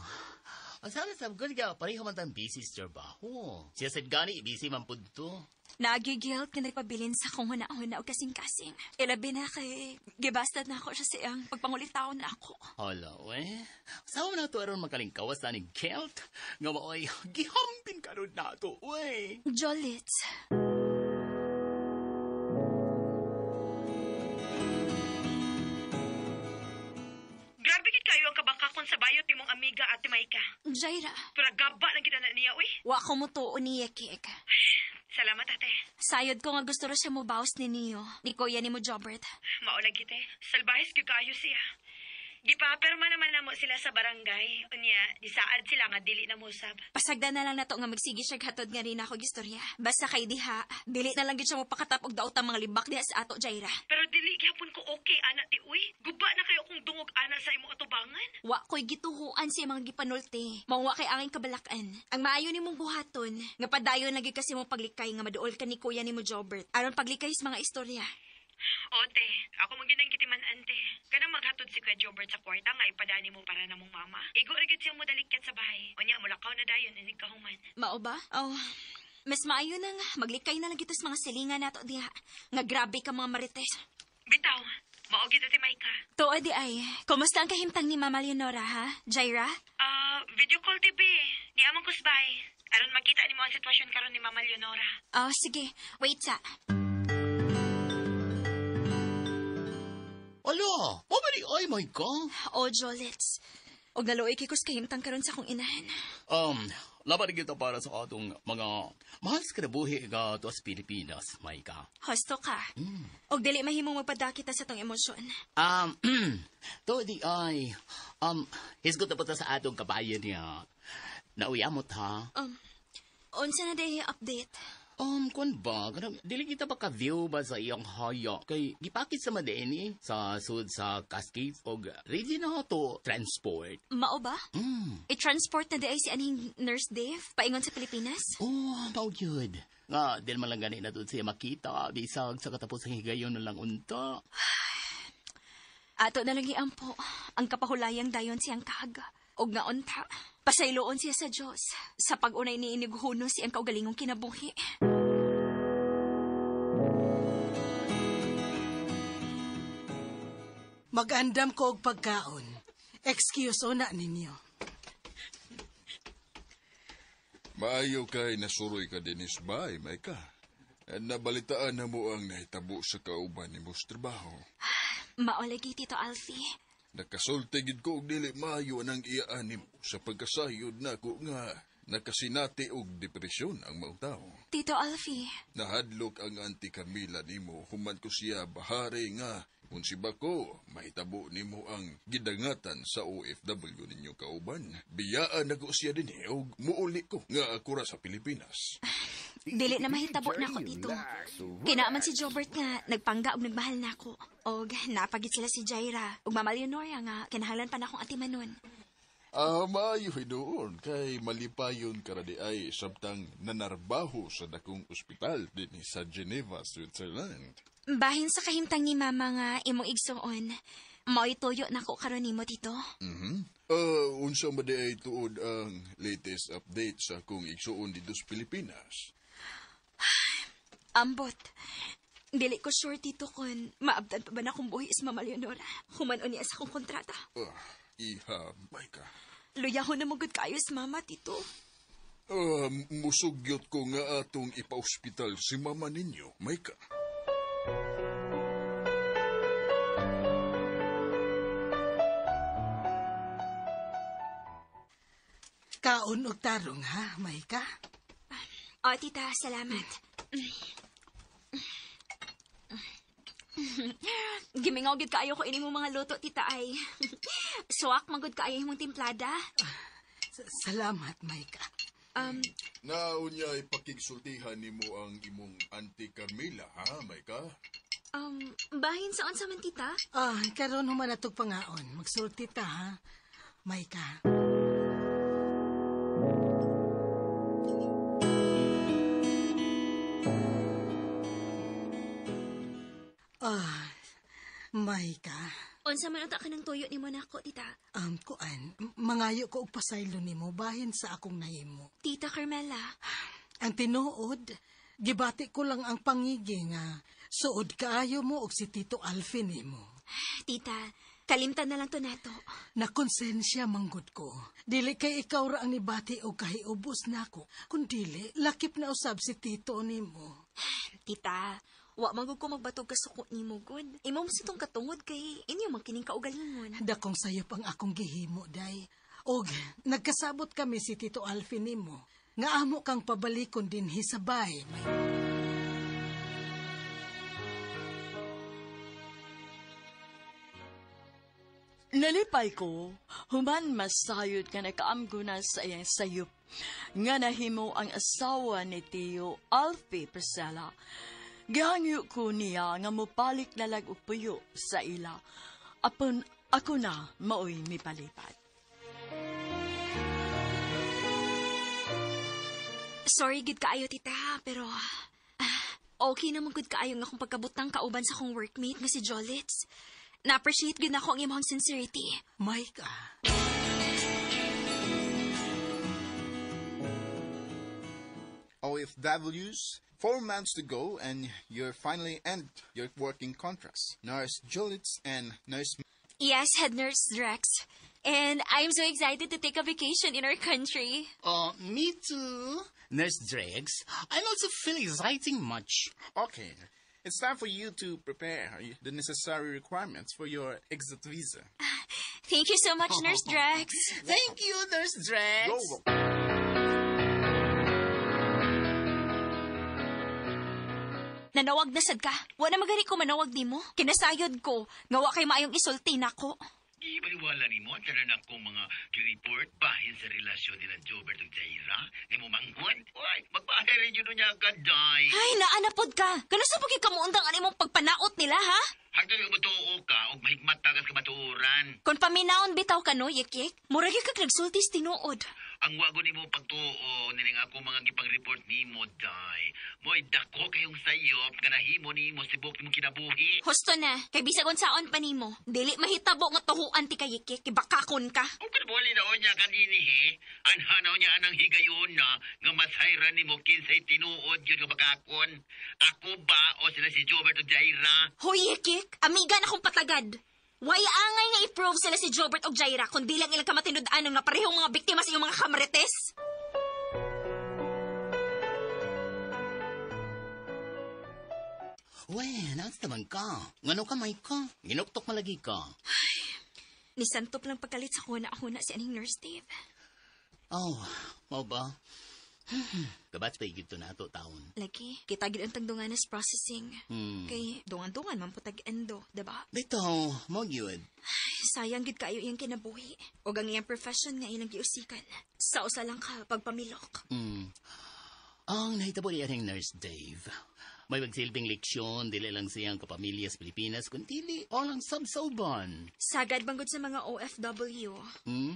ang sana sa good ka, pareho man tang busy sa trabaho. Siya sad gani, busy man pud to. Nagigilt nga nagpabilin sa akong huna-huna o kasing-kasing. Ilabi na kay gibastad na ako siya siyang pagpangulitaon na ako. Hala, we. Sawa na to aron makalingkawas na ni guilt. Nga maoy, gihampin karon na to, we. Jolits. Grabe gid kayo ang kabakakon sa bayot ni mong amiga Ate Maika. Jaira. Pero gaba lang kita na niya, uy. Wa ko mo tuo niya, Kik. Salamat, ate. Sayod ko nga gusto ro siya mo bawas ni Neo. Ni kuya ni mo, Jobert. Mao lagi, te. Salbahis gyud kaayo siya. Gipaperma naman namo sila sa barangay. Unya, disaad sila nga dili na mosab. Pasagda na lang nato nga magsige siya hatod nga rin ako istorya. Basta kay diha, dili na lang gid siya mopakatap og daot ang mga libak diha sa ato, Jaira. Pero dili gyapon ko okay ana ti uy. Guba na kayo kung dungog ana sa imong atubangan. Wa ko'y gituhuan sa mga gipanulti. Mao wa kay angin kabalakan. Ang maayo nimong buhaton, nga padayon lagi kasi mo paglikay nga maduol ka ni kuya nimo Jobert. Aron paglikay sa mga istorya. Ote, ako man gyud ang gitiman ante. Kanang maghatod si Kuya Jobert sa kwarta nga ipadani mo para namong mama. Igo ra gyud siya mo dalikyat sa bahay. Unya mulakaw na dayon inig kahuman. Mao ba? Oh, mas maayo nang maglikay na lang kita sa mga silingan nato diha. Nga grabe ka mga marites. Bitaw, mao gyud ate Maika. Tuod di ay. Kumusta ang kahimtang ni Mama Leonora, ha? Jaira? Video call TV. Di among kusbay. Aron makita nimo ang sitwasyon karon ni Mama Leonora. Oh, sige. Wait sa. Ala, mabali ay my ka. Oh, Jolets. Og naluoy kay kus kahimtang karon sa akong inahan. Laban kita para sa atong mga mahal sa kinabuhi nga to sa Pilipinas, Maika. Hosto ka. Og dili mahimong magpadakita sa tong emosyon. To di ay, hisgot na po ta sa atong kabayan niya. Nauyamot ha. Unsa na day update? Kun ba, kanang, dili kita ba ka-view ba sa iyang haya? Kay, gipakit sa madeni, sa sud sa Cascades, og ready na to transport. Mao ba? I-transport na di ay si anhing Nurse Dave paingon sa Pilipinas? Oh, mao gyud. Nga, di man lang gani na doon siya makita, bisag sa katapos ang higayon na lang unta. Ato na lang iampo, ang kapahulayang dayon siyang kag. Og nga unta, pasayloon siya sa Diyos sa pag-unay ni inighuno siyang kaugalingong kinabuhi. Mag-andam ko og pagkaon. Excuse o na ninyo. Maayo kay nasuroy ka dinis bay, Maika. Nabalitaan na mo ang nahitabo sa kauban ni mos trabaho. Maolagi, Tito Alfie. Nakasulti gid ko og dili maayo nang iyaan nimo sa pagkasayod nako nga nakasinati og depresyon ang maong tao. Tito Alfie. Nahadlok ang Auntie Carmela nimo human ko siya bahari nga kung si bako mahitabo nimo ang gidangatan sa OFW ninyo kauban. Biyaan nako siya dinhi og muuli ko nga ako ra sa Pilipinas. Dili na mahitabo na ako, Tito. Kinaaman si Jobert nga nagpangga og nagmahal na ako. Og napagit sila si Jaira og Mama Leonora nga kinahanglan pa na akong atimanon. Maayo hinuon kay malipayon ka ra di ay samtang nanarbaho sa dakong ospital dinhi sa Geneva, Switzerland. Bahin sa kahimtang ni Mama nga imong igsuon, mao'y tuyo nako karon nimo, Tito. Unsa man di ay tuod ang latest update sa akong igsuon dito sa Pilipinas? Ambot. Dili ko sure, Tito, kung maabdan pa ba na akong buhi sa Mama Leonora. Human-on niya sa akong kontrata. Iha, Maika. Luyahon na magod kayo sa Mama, Tito. Musugyot ko nga atong ipa-ospital si Mama ninyo, Maika. Kaon og tarong, ha, Maika? Oh, Tita, salamat. Gimingaw gid kaayo ko ini mong mga luto, Tita ay. Suwak magud kaayo imong timplada. Salamat, Maika. Naunya ipakigsultihan nimo ang imong Auntie Carmela, ha, Maika? Bahin sa unsa man, Tita? Karon human atog pangaon. Magsulti ta, ha, Maika. Maika. Unsa man unta ka ng tuyo nimo nako, Tita? Kuan, mangayo ko og pasaylo nimo bahin sa akong nahimo. Tita Carmela. Ang tinuod, gibati ko lang ang pangigi nga suod kaayo mo og si Tito Alfie nimo. Tita, kalimtan na lang to nato. Nakonsensya manggod ko. Dili kay ikaw ra ang nibati og kahiubos nako. Kun dili, lakip na usab si Tito nimo. Tita, wa man gud ko magbatog kasuko nimo gud. Imo mo sa tong katungod kay inyo man kining kaugalingon. Dakong sayop ang akong gihimo, day. Og nagkasabot kami si Tito Alfie nimo nga amo kang pabalikon dinhi sa bay. Nalipay ko, human masayod ka nakaamgo na sa iyang sayop, nga nahimo ang asawa ni Tio Alfie Priscilla. Gihangyo ko niya nga mupalik na lag og puyo sa ila. Apon ako na maoy mipalipat. Sorry gid kaayo tita, pero okay naman gud kaayo nga akong pagkabutang kauban sa akong workmate nga si Jolits. Na-appreciate gud nako ang imong sincerity. Mike, OFWs, 4 months to go and you're finally end your working contracts. Nurse Jolits and Nurse... Yes, Head Nurse Drex. And I'm so excited to take a vacation in our country. Me too. Nurse Drex, I'm also feeling exciting much. Okay. It's time for you to prepare the necessary requirements for your exit visa. Thank you so much, Nurse Drex. Thank you, Nurse Drex. You're welcome. Nanawag na sad ka. Wa na magani ko manawag nimo. Kinasayod ko. Nga wa kay maayong isulti nako. Di baliwala nimo ang tanan akong mga gi-report bahin sa relasyon nila Jobert ug Jaira. Nimo manghod. Uy, magbahay rin yun niya kaday. Ay, naanapod ka. Kano sa pagkikamuundang ang imong pagpanaot nila, ha? Hangtod nga motuo ka og mahigmat tagas kamatuoran. Kung paminawon bitaw ka no, yek-yek, murag gyud kag nagsultis tinuod. Ang wago nimo pagtuo nining ako mga gipang-report nimo, day. Mo'y dako kayong sayop nga nahimo nimo sibok nimong kinabuhi. Husto na, kay bisag unsaon pa nimo. Dili mahitabo nga tuhuan ti ka yek-yek, kay bakakon ka. Ug kanbuli na unya kanini he. Anhanaw niya anang higayon na nga masayran nimo kinsay tinuod yun nga bakakon. Ako ba o sila si Jobert o Jaira? Hoy yek-yek, amiga na akong patagad. Way angay nga i-prove sila si Jobert og Jaira kundi lang ilang kamatinud-an nga parehong mga biktima sa iyong mga kamarites. Uy, naas naman ka. Ngano ka, Mike? Ginuktok malagi ka. Ay, nisantop lang pagkalit sa kuna-kuna si aning Nurse Dave. Oh, mao ba? Kabats pa igito na ato taon. Lagi, kita gid ang tagdunganas processing. Kay dungan-dungan man po tag-endo, diba? Bitaw, mao gyud. Ay, sayang gid kayo iyang kinabuhi. Og ang iyang profession nga ilang giusikan. Sa usa lang ka pagpamilok. Ang nahitabo ni aning Nurse Dave. May magsilbing leksyon, dili lang siyang kapamilya sa Pilipinas, kundi dili all ang sabsauban. Sagad banggod sa mga OFW.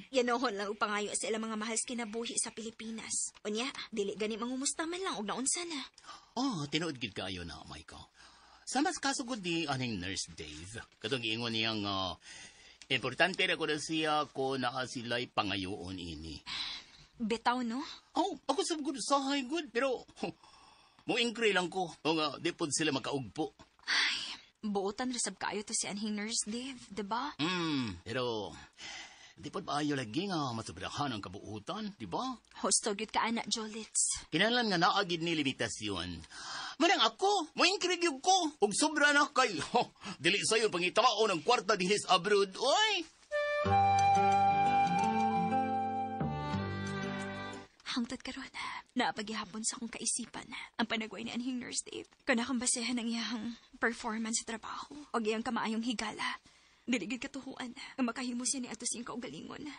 Yanohon lang upangayo sa ilang mga mahal sa kinabuhi sa Pilipinas. Unya, dili gani mangumusta man lang og naunsa na. Oh, tinuod gid kaayo na, Michael. Sa mas kasugod ni aning Nurse Dave, katong giingon niyang importante ra ko na siya ko naa sila'y pangayoon ini. Bitaw, no? Oh, ako sa good, sahay good, pero mo-inquiry lang ko. O nga, di po sila makaugpo. Ay, buotan resab kaayo to si anhing Nurse Dave, diba? Pero di po ba ayo lagi nga masubrahan ang kabuutan, di ba? Husto gyud ka, anak, Jolits. Kinahanglan nga naagid ni limitasyon. Manang ako, mo-inquiry gyud ko. Og sobra na kay, ho, dili sayo pangitao ng kwarta dinhi sa abroad, oy! Hangtod karon, naapagihapon sa akong kaisipan ang panagway ni anhing Nurse Dave. Kung akong basehan ang iyang performance sa trabaho o iyang kamaayong higala, dili gid katuhuan ang makahimo siya ni ato siyang kaugalingon.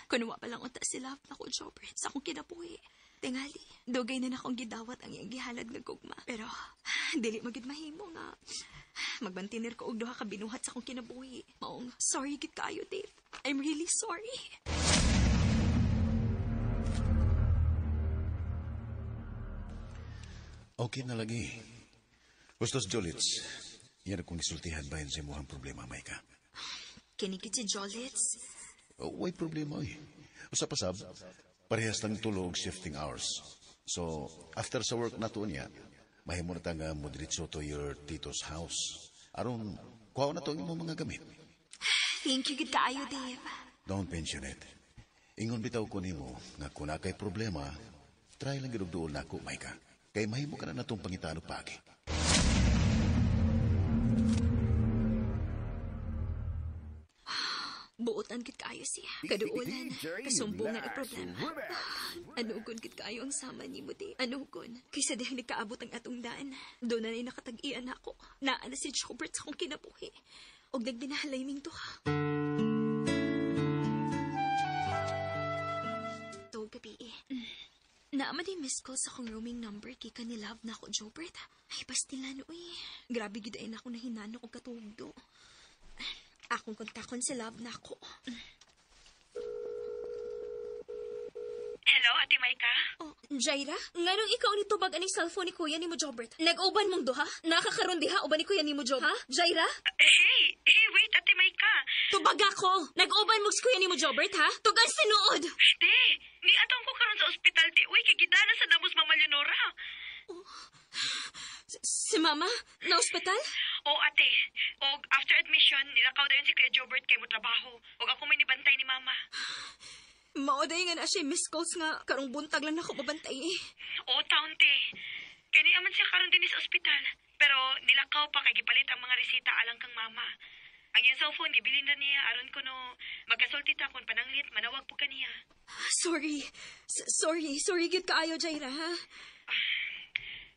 Kung wa pa lang unta si love nako, Jobert, sa akong kinabuhi. Tingali, dugay na nakong gidawat ang iyang gihalad nga gugma. Pero dili magid mahimo nga magbantinir ko og duha ka binuhat sa akong kinabuhi. Maong sorry gid kaayo, Dave. I'm really sorry. Okay na lagi. Gustos, Jolits. Yan akong gisultihan ba yun sa imuhang problema, Maika? Kinikit si Jolits? Oh, way problema, eh. Usa pa sab, parehas lang tulog shifting hours. So, after sa work na to niya, mahimo na ta nga mo diretso to your tito's house. Aron, kuha na to ang imong mga gamit. Thank you, gid kaayo, Dave. Don't mention it. Ingon bitaw ko nimo nga kung naa kay problema, try lang gid og duol nako, Maika. Kay mahimo ka na natong pangitaan og paagi. Buotan gid kaayo siya. Kaduolan, kasumbungan ang problema. Anugon gid kaayo ang sama nimo, di. Anugon. Kaysa dihang nagkaabot ang atong daan. Doon na nakatag-ian ako. Naa na si Jobert sa akong kinabuhi. Og nagbinahalay ming duha. Naama di miss call sa akong roaming number kay ka ni Love na ako, Jobert. Ay, pastilan, uy. Grabe gid ay na ako nahinano og katugdo. Akong kontakon si Love na ako. Hello, Ate Maika? Oh, Jaira? Nganong ikaw ni tubag aning cellphone ni kuya ni mo, Jobert? Nag-uban mong duha? Nakakaroon diha uban ni kuya ni mo, Job? Ha? Jaira? Hey, hey, wait, Ate Maika. Tubag ako! Nag-uban mo sa kuya ni mo, Jobert, ha? Tugan sinuod! Te, niatong ko karon sa ospital, te. Uy, kay gidala sa damos Mama Leonora. Oh, si Mama? Na ospital? Oo, ate. Og after admission, nilakaw dayon si Kuya Jobert kay mo trabaho. Og ako may nibantay ni Mama. Maoday nga na siya miss calls nga karong buntag lang nako babantay eh. Oo, taon, te. Kay niya man siya karon din sa ospital. Pero nilakaw pa kay gipalit ang mga resita alang kang mama. Ang iyang cellphone, gibilin na niya aron ko no magkasulti ta kung pananglit, manawag po kaniya. Sorry. Sorry. Sorry gyud kaayo, Jaira, ha?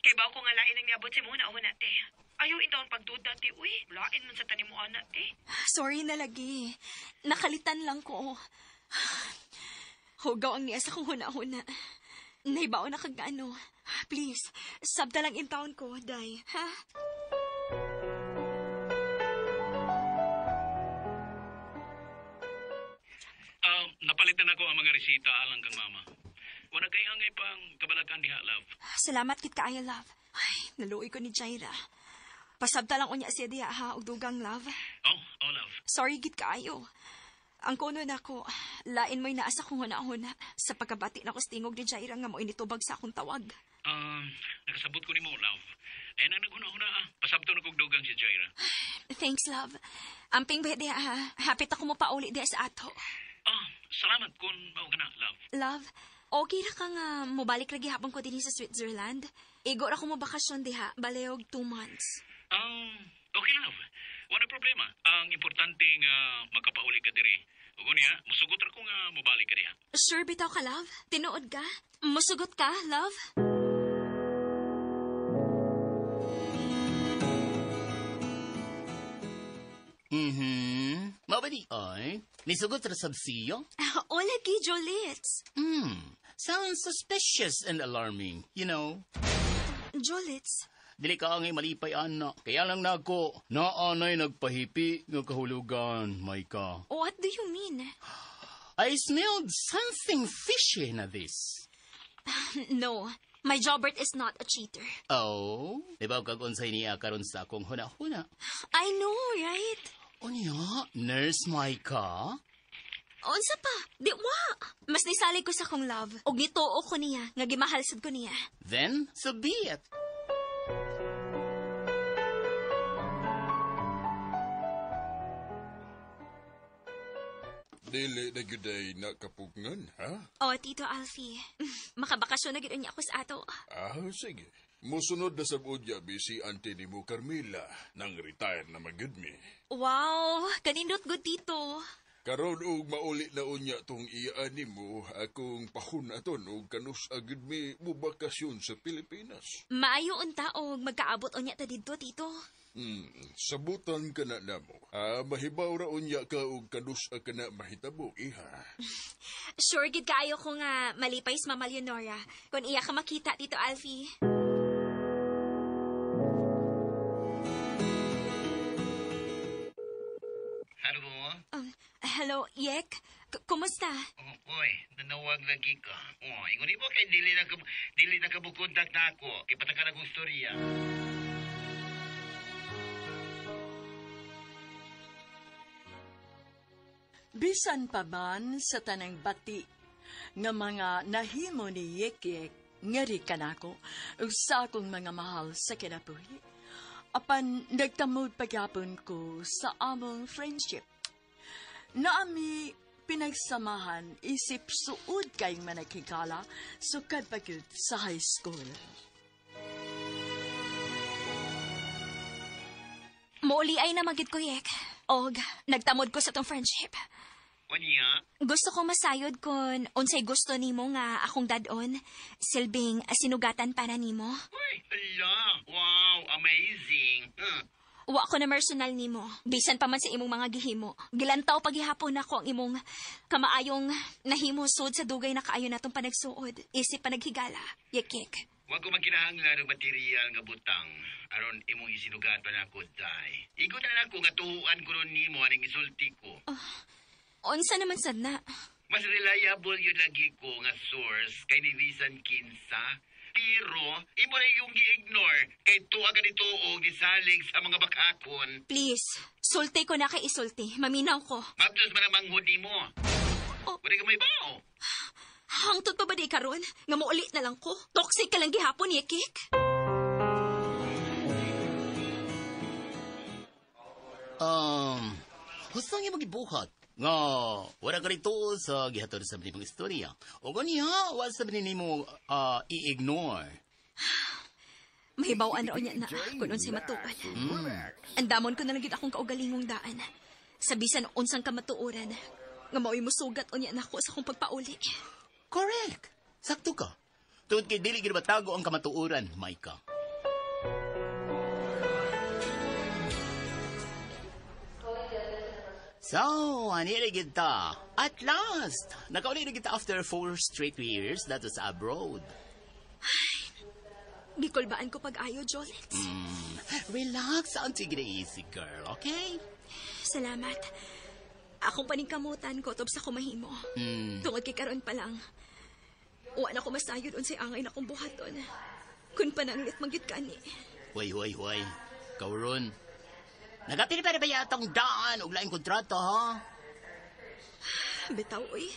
Kay bawo ko nga lain ang niabot sa imo na una, te. Ayaw intawon pagduda, te. Uy, lain man sa tanim mo, ana, te. Sorry na lagi. Nakalitan lang ko. Hugaw ang niya sa kong huna-huna. Naibaw na kag ano. Please, sabta lang in town ko, day. Ha? Napalitan ako ang mga resita alang kang mama. Wala kay angay pang kabalakan diha, love. Salamat kit kaayo, love. Ay, naluoy ko ni Jaira. Pasabta lang unya siya diha, ha, og dugang, love. Oh, love. Sorry git kaayo. Ang kuno nako, lain mo'y naasa kong huna-huna sa pagkabati nako sa tingog ni Jaira nga mo'y nitubag sa akong tawag. Nakasabot ko nimo, love. Ay nang naghuna-huna, ah. Pasabto na kog dugang si Jaira. Thanks, love. Amping ba diha, ha? Hapit ako mo pauli diha sa ato. Ah, salamat kung mao ka na, love. Love, okay ra ka nga mobalik ra gihapon ko dinhi sa Switzerland. Igo ra ko mo bakasyon diha, baleog 2 months. Okay, love. Wala problema. Ang importante nga makapauli ka diri. Ug unya, musugot ra ko nga mobalik ka diha. Sure bitaw ka, love? Tinuod ka? Musugot ka, love? Mhm. Mabadi ay, nisugot ra sab siyo? Hola, gi Jolits. Sounds suspicious and alarming, you know. Jolits? Dili ka angay malipay, ana. Kaya lang nako, naanay nagpahipi nga kahulugan, Maika. What do you mean? I smelled something fishy na this. No, my Jobert is not a cheater. Oh, di ba kag unsay niya karon sa akong huna-huna? I know, right? Unya, Nurse Maika? Unsa pa? Di wa. Mas nisalig ko sa akong love. Og nituo ko niya, nga gimahal sad ko niya. Then, so be it. Dili na gyud ay nakapugngan, ha? Oh, Tito Alfie. Makabakasyon na gyud niya ako sa ato. Ah, sige. Musunod na sa udya si auntie ni mo Carmela nang retire na magyud mi. Wow, kanindot gud tito. Karon og mauli na unya tong iyaan nimo akong pahon aton og kanus agud mi mobakasyon sa Pilipinas. Maayo unta og magkaabot unya ta didto, tito. Sabutan ka na namo. Mahibaw ra unya ka og kanus ka na mahitabo, iha. Sure gid kaayo ko nga malipay si Mama Leonora kun iya ka makita, Tito Alfie. Hello? Hello, Yek. Kumusta? Oy, nanawag lagi ka. Oh, ingon mo kay dili na ka mukontak na ako. Kay pataka na kong istorya. Bisan pa man sa tanang bati nga mga nahimo ni Yek-Yek ngari kanako ug sa akong mga mahal sa kinabuhi. Apan nagtamod pagyapon ko sa among friendship. Naami pinagsamahan isip suod kayong managkikala sukad pa gyud sa high school. Mouli ay namagid ko, Yek. Og nagtamod ko sa tong friendship. Unya? Gusto ko masayod kun unsay gusto nimo nga akong dad-on, silbing sinugatan para nimo. Uy, ala, wow, amazing. Huh. Wa ko na personal nimo. Bisan pa man sa imong mga gihimo. Gilantaw paghihapon nako ang imong kamaayong nahimo sud sa dugay na kaayo natong panagsuod. Isip panaghigala. Yekik. Wa ko magkinahanglan og material nga butang aron imong isinugat pa nako day. Igo na nako nga tuhuan ko ron nimo aning isulti ko. Unsa naman sad na? Mas reliable yun lagi ko nga source kay ni bisan kinsa. Pero imo na yung gi-ignore kay tuwa ganito og gisalig sa mga bakakon. Please, sulti ko na kay isulti. Maminaw ko. Mabdos man ang manghod nimo. Oh. Wala ka may bao. Hangtod pa ba di karon? Nga muulit na lang ko. Toxic ka lang gihapon, Yekik. Husto nga magibuhat nga wala ka rito sa gihatod sa mga istorya. O ganiya, wala sa nimo i-ignore. Mahibaw-an raw niya na kung unsay matuod. Andamon ko na lang gyud akong kaugalingong daan. Sa bisan unsang kamatuoran, nga mao'y musugat unya nako sa akong pagpauli. Correct. Sakto ka. Tungod kay dili gyud matago ang kamatuoran, Maika. So, ani ra gyud ta. At last, nakauli na kita after 4 straight years that was abroad. Gikulbaan ko pag-ayo, Jolets. Relax, Auntie Gracie, girl, okay? Salamat. Akong paningkamutan ko tob sa kumahimo. Tungod kay karon pa lang. Wa na ko masayod unsay angay na kong buhaton. Kun pananglit magyud kani. Hoy, hoy, hoy. Kauron. Nagapili pa na ba yatong daan og laing kontrata, ha? Bitaw, uy.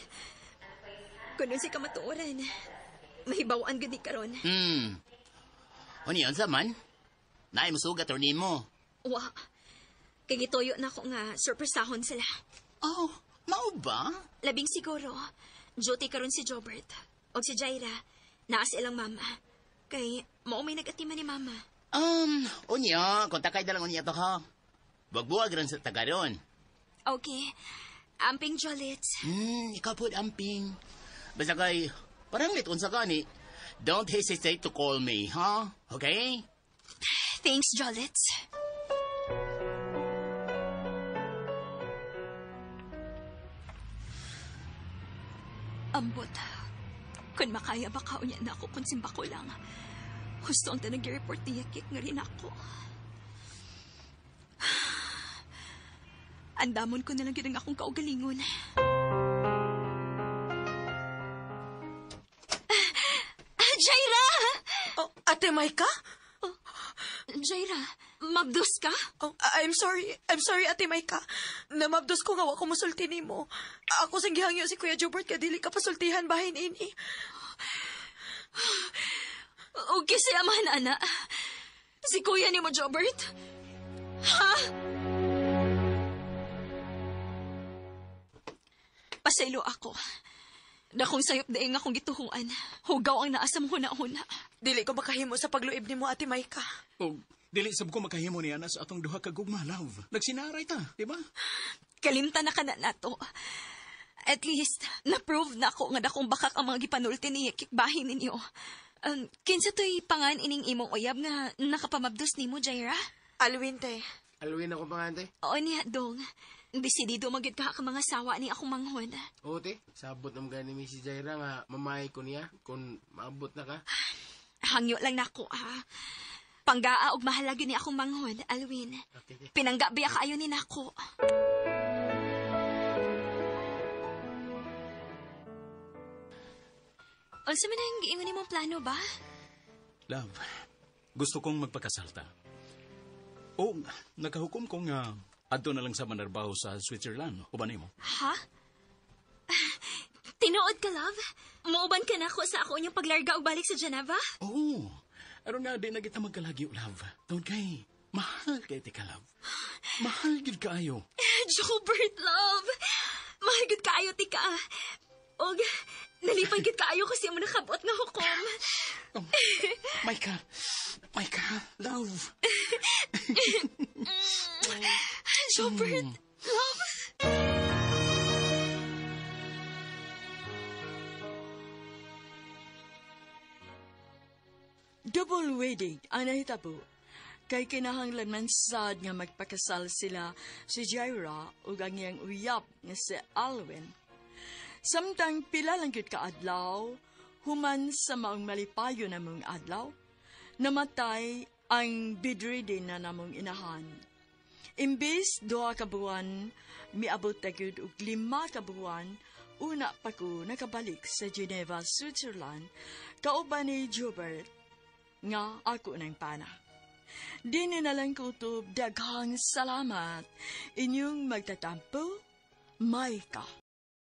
Kun unsay kamatuoran, mahibaw-an gud ni karon. Unya, unsa man? Naay mosugat or nimo? Wa. Kay gituyo na ako nga surpresahon sila. Oh, mao ba? Labing siguro, duty karon si Jobert. Og si Jaira, naa sa ilang mama. Kay mao may nag-atiman ni mama. Unya, kontakay dalang unya to ha. Buwag-buwag rin sa tagaron. Okay. Amping, Jolets. Ikaw po, amping. Basta kay, parang liton sa gani. Don't hesitate to call me, ha? Okay? Thanks, Jolets. Ambot. Kung makaya ba ka, unya na ako kung simba ko lang. Husto ang tanag report ni Yakik nga rin ako. Andamon ko na lang yun ang akong kaugalingon. Jaira! Oh, Ate Maika? Oh, Jaira, mabdos ka? Oh, I'm sorry. I'm sorry, Ate Maika. Namabdos ko nga wa ko musulti nimo. Ako sang gihangyo si Kuya Jobert kay dili ka pasultihan bahin ini. Okay siya man, ana. Si Kuya nimo, Jobert? Ha? Pasaylo ako. Dakong sayop daing akong gituhuan. Hugaw ang naasam huna-huna. Dili ko makahimo sa pagluib nimo, Ate Maika. Og dili sab ko makahimo niya na sa atong duha ka gugma, love. Nagsinaray ta, di ba? Kalimtan na ka na nato. At least, na-prove na ako nga dakong bakak ang mga gipanulti ni kikbahin ninyo. Kinsa to'y pangan ining imong uyab nga nakapamabdos nimo, Jaira? Alwin, te. Alwin ako pangan, te? Oo niya, dong. Desidido magyud ka ka mga sawa ni akong manghon. Oo, te. Sabot na mga ni si Jaira nga mamahay ko niya kung maabot na ka. Hangyo lang nako, ha. Panggaa og mahalaga ni akong manghon, Alwin. Okay, te. Pinangga biya kaayo ni nako. Unsa man ang giingon nimong plano ba? Love, gusto kong magpakasalta. O, nakahukom ko nga adto na lang sa manarbaho sa Switzerland. Uban nimo? Ha? Tinuod ka, love? Muuban ka na ako sa ako inyong paglarga og balik sa Geneva? Oo. Aron nga, di na kita magkalagyo, love. Tungod kay, mahal kay tika, love. Mahal gid kaayo. Jobert, love! Mahal gid kaayo, tika. Og, nalipay gid kaayo kasi mo nakabot nga hukom. Oh, Maika, Maika, love. Jobert, love. Double wedding ang nahitabo. Kay kinahanglan man sad nga magpakasal sila si Jaira ug ang iyang uyab nga si Alwin. Samtang pila lang gyud ka adlaw, human sa maong malipayon namong adlaw, namatay ang bedridden na namong inahan. Imbis 2 ka buwan, miabot na gyud og 5 ka buwan, una pa ko nakabalik sa Geneva, Switzerland, kauban ni Jobert, nga ako ng pana. Dini na lang ko utob, daghang salamat. Inyong magtatampo, Maika.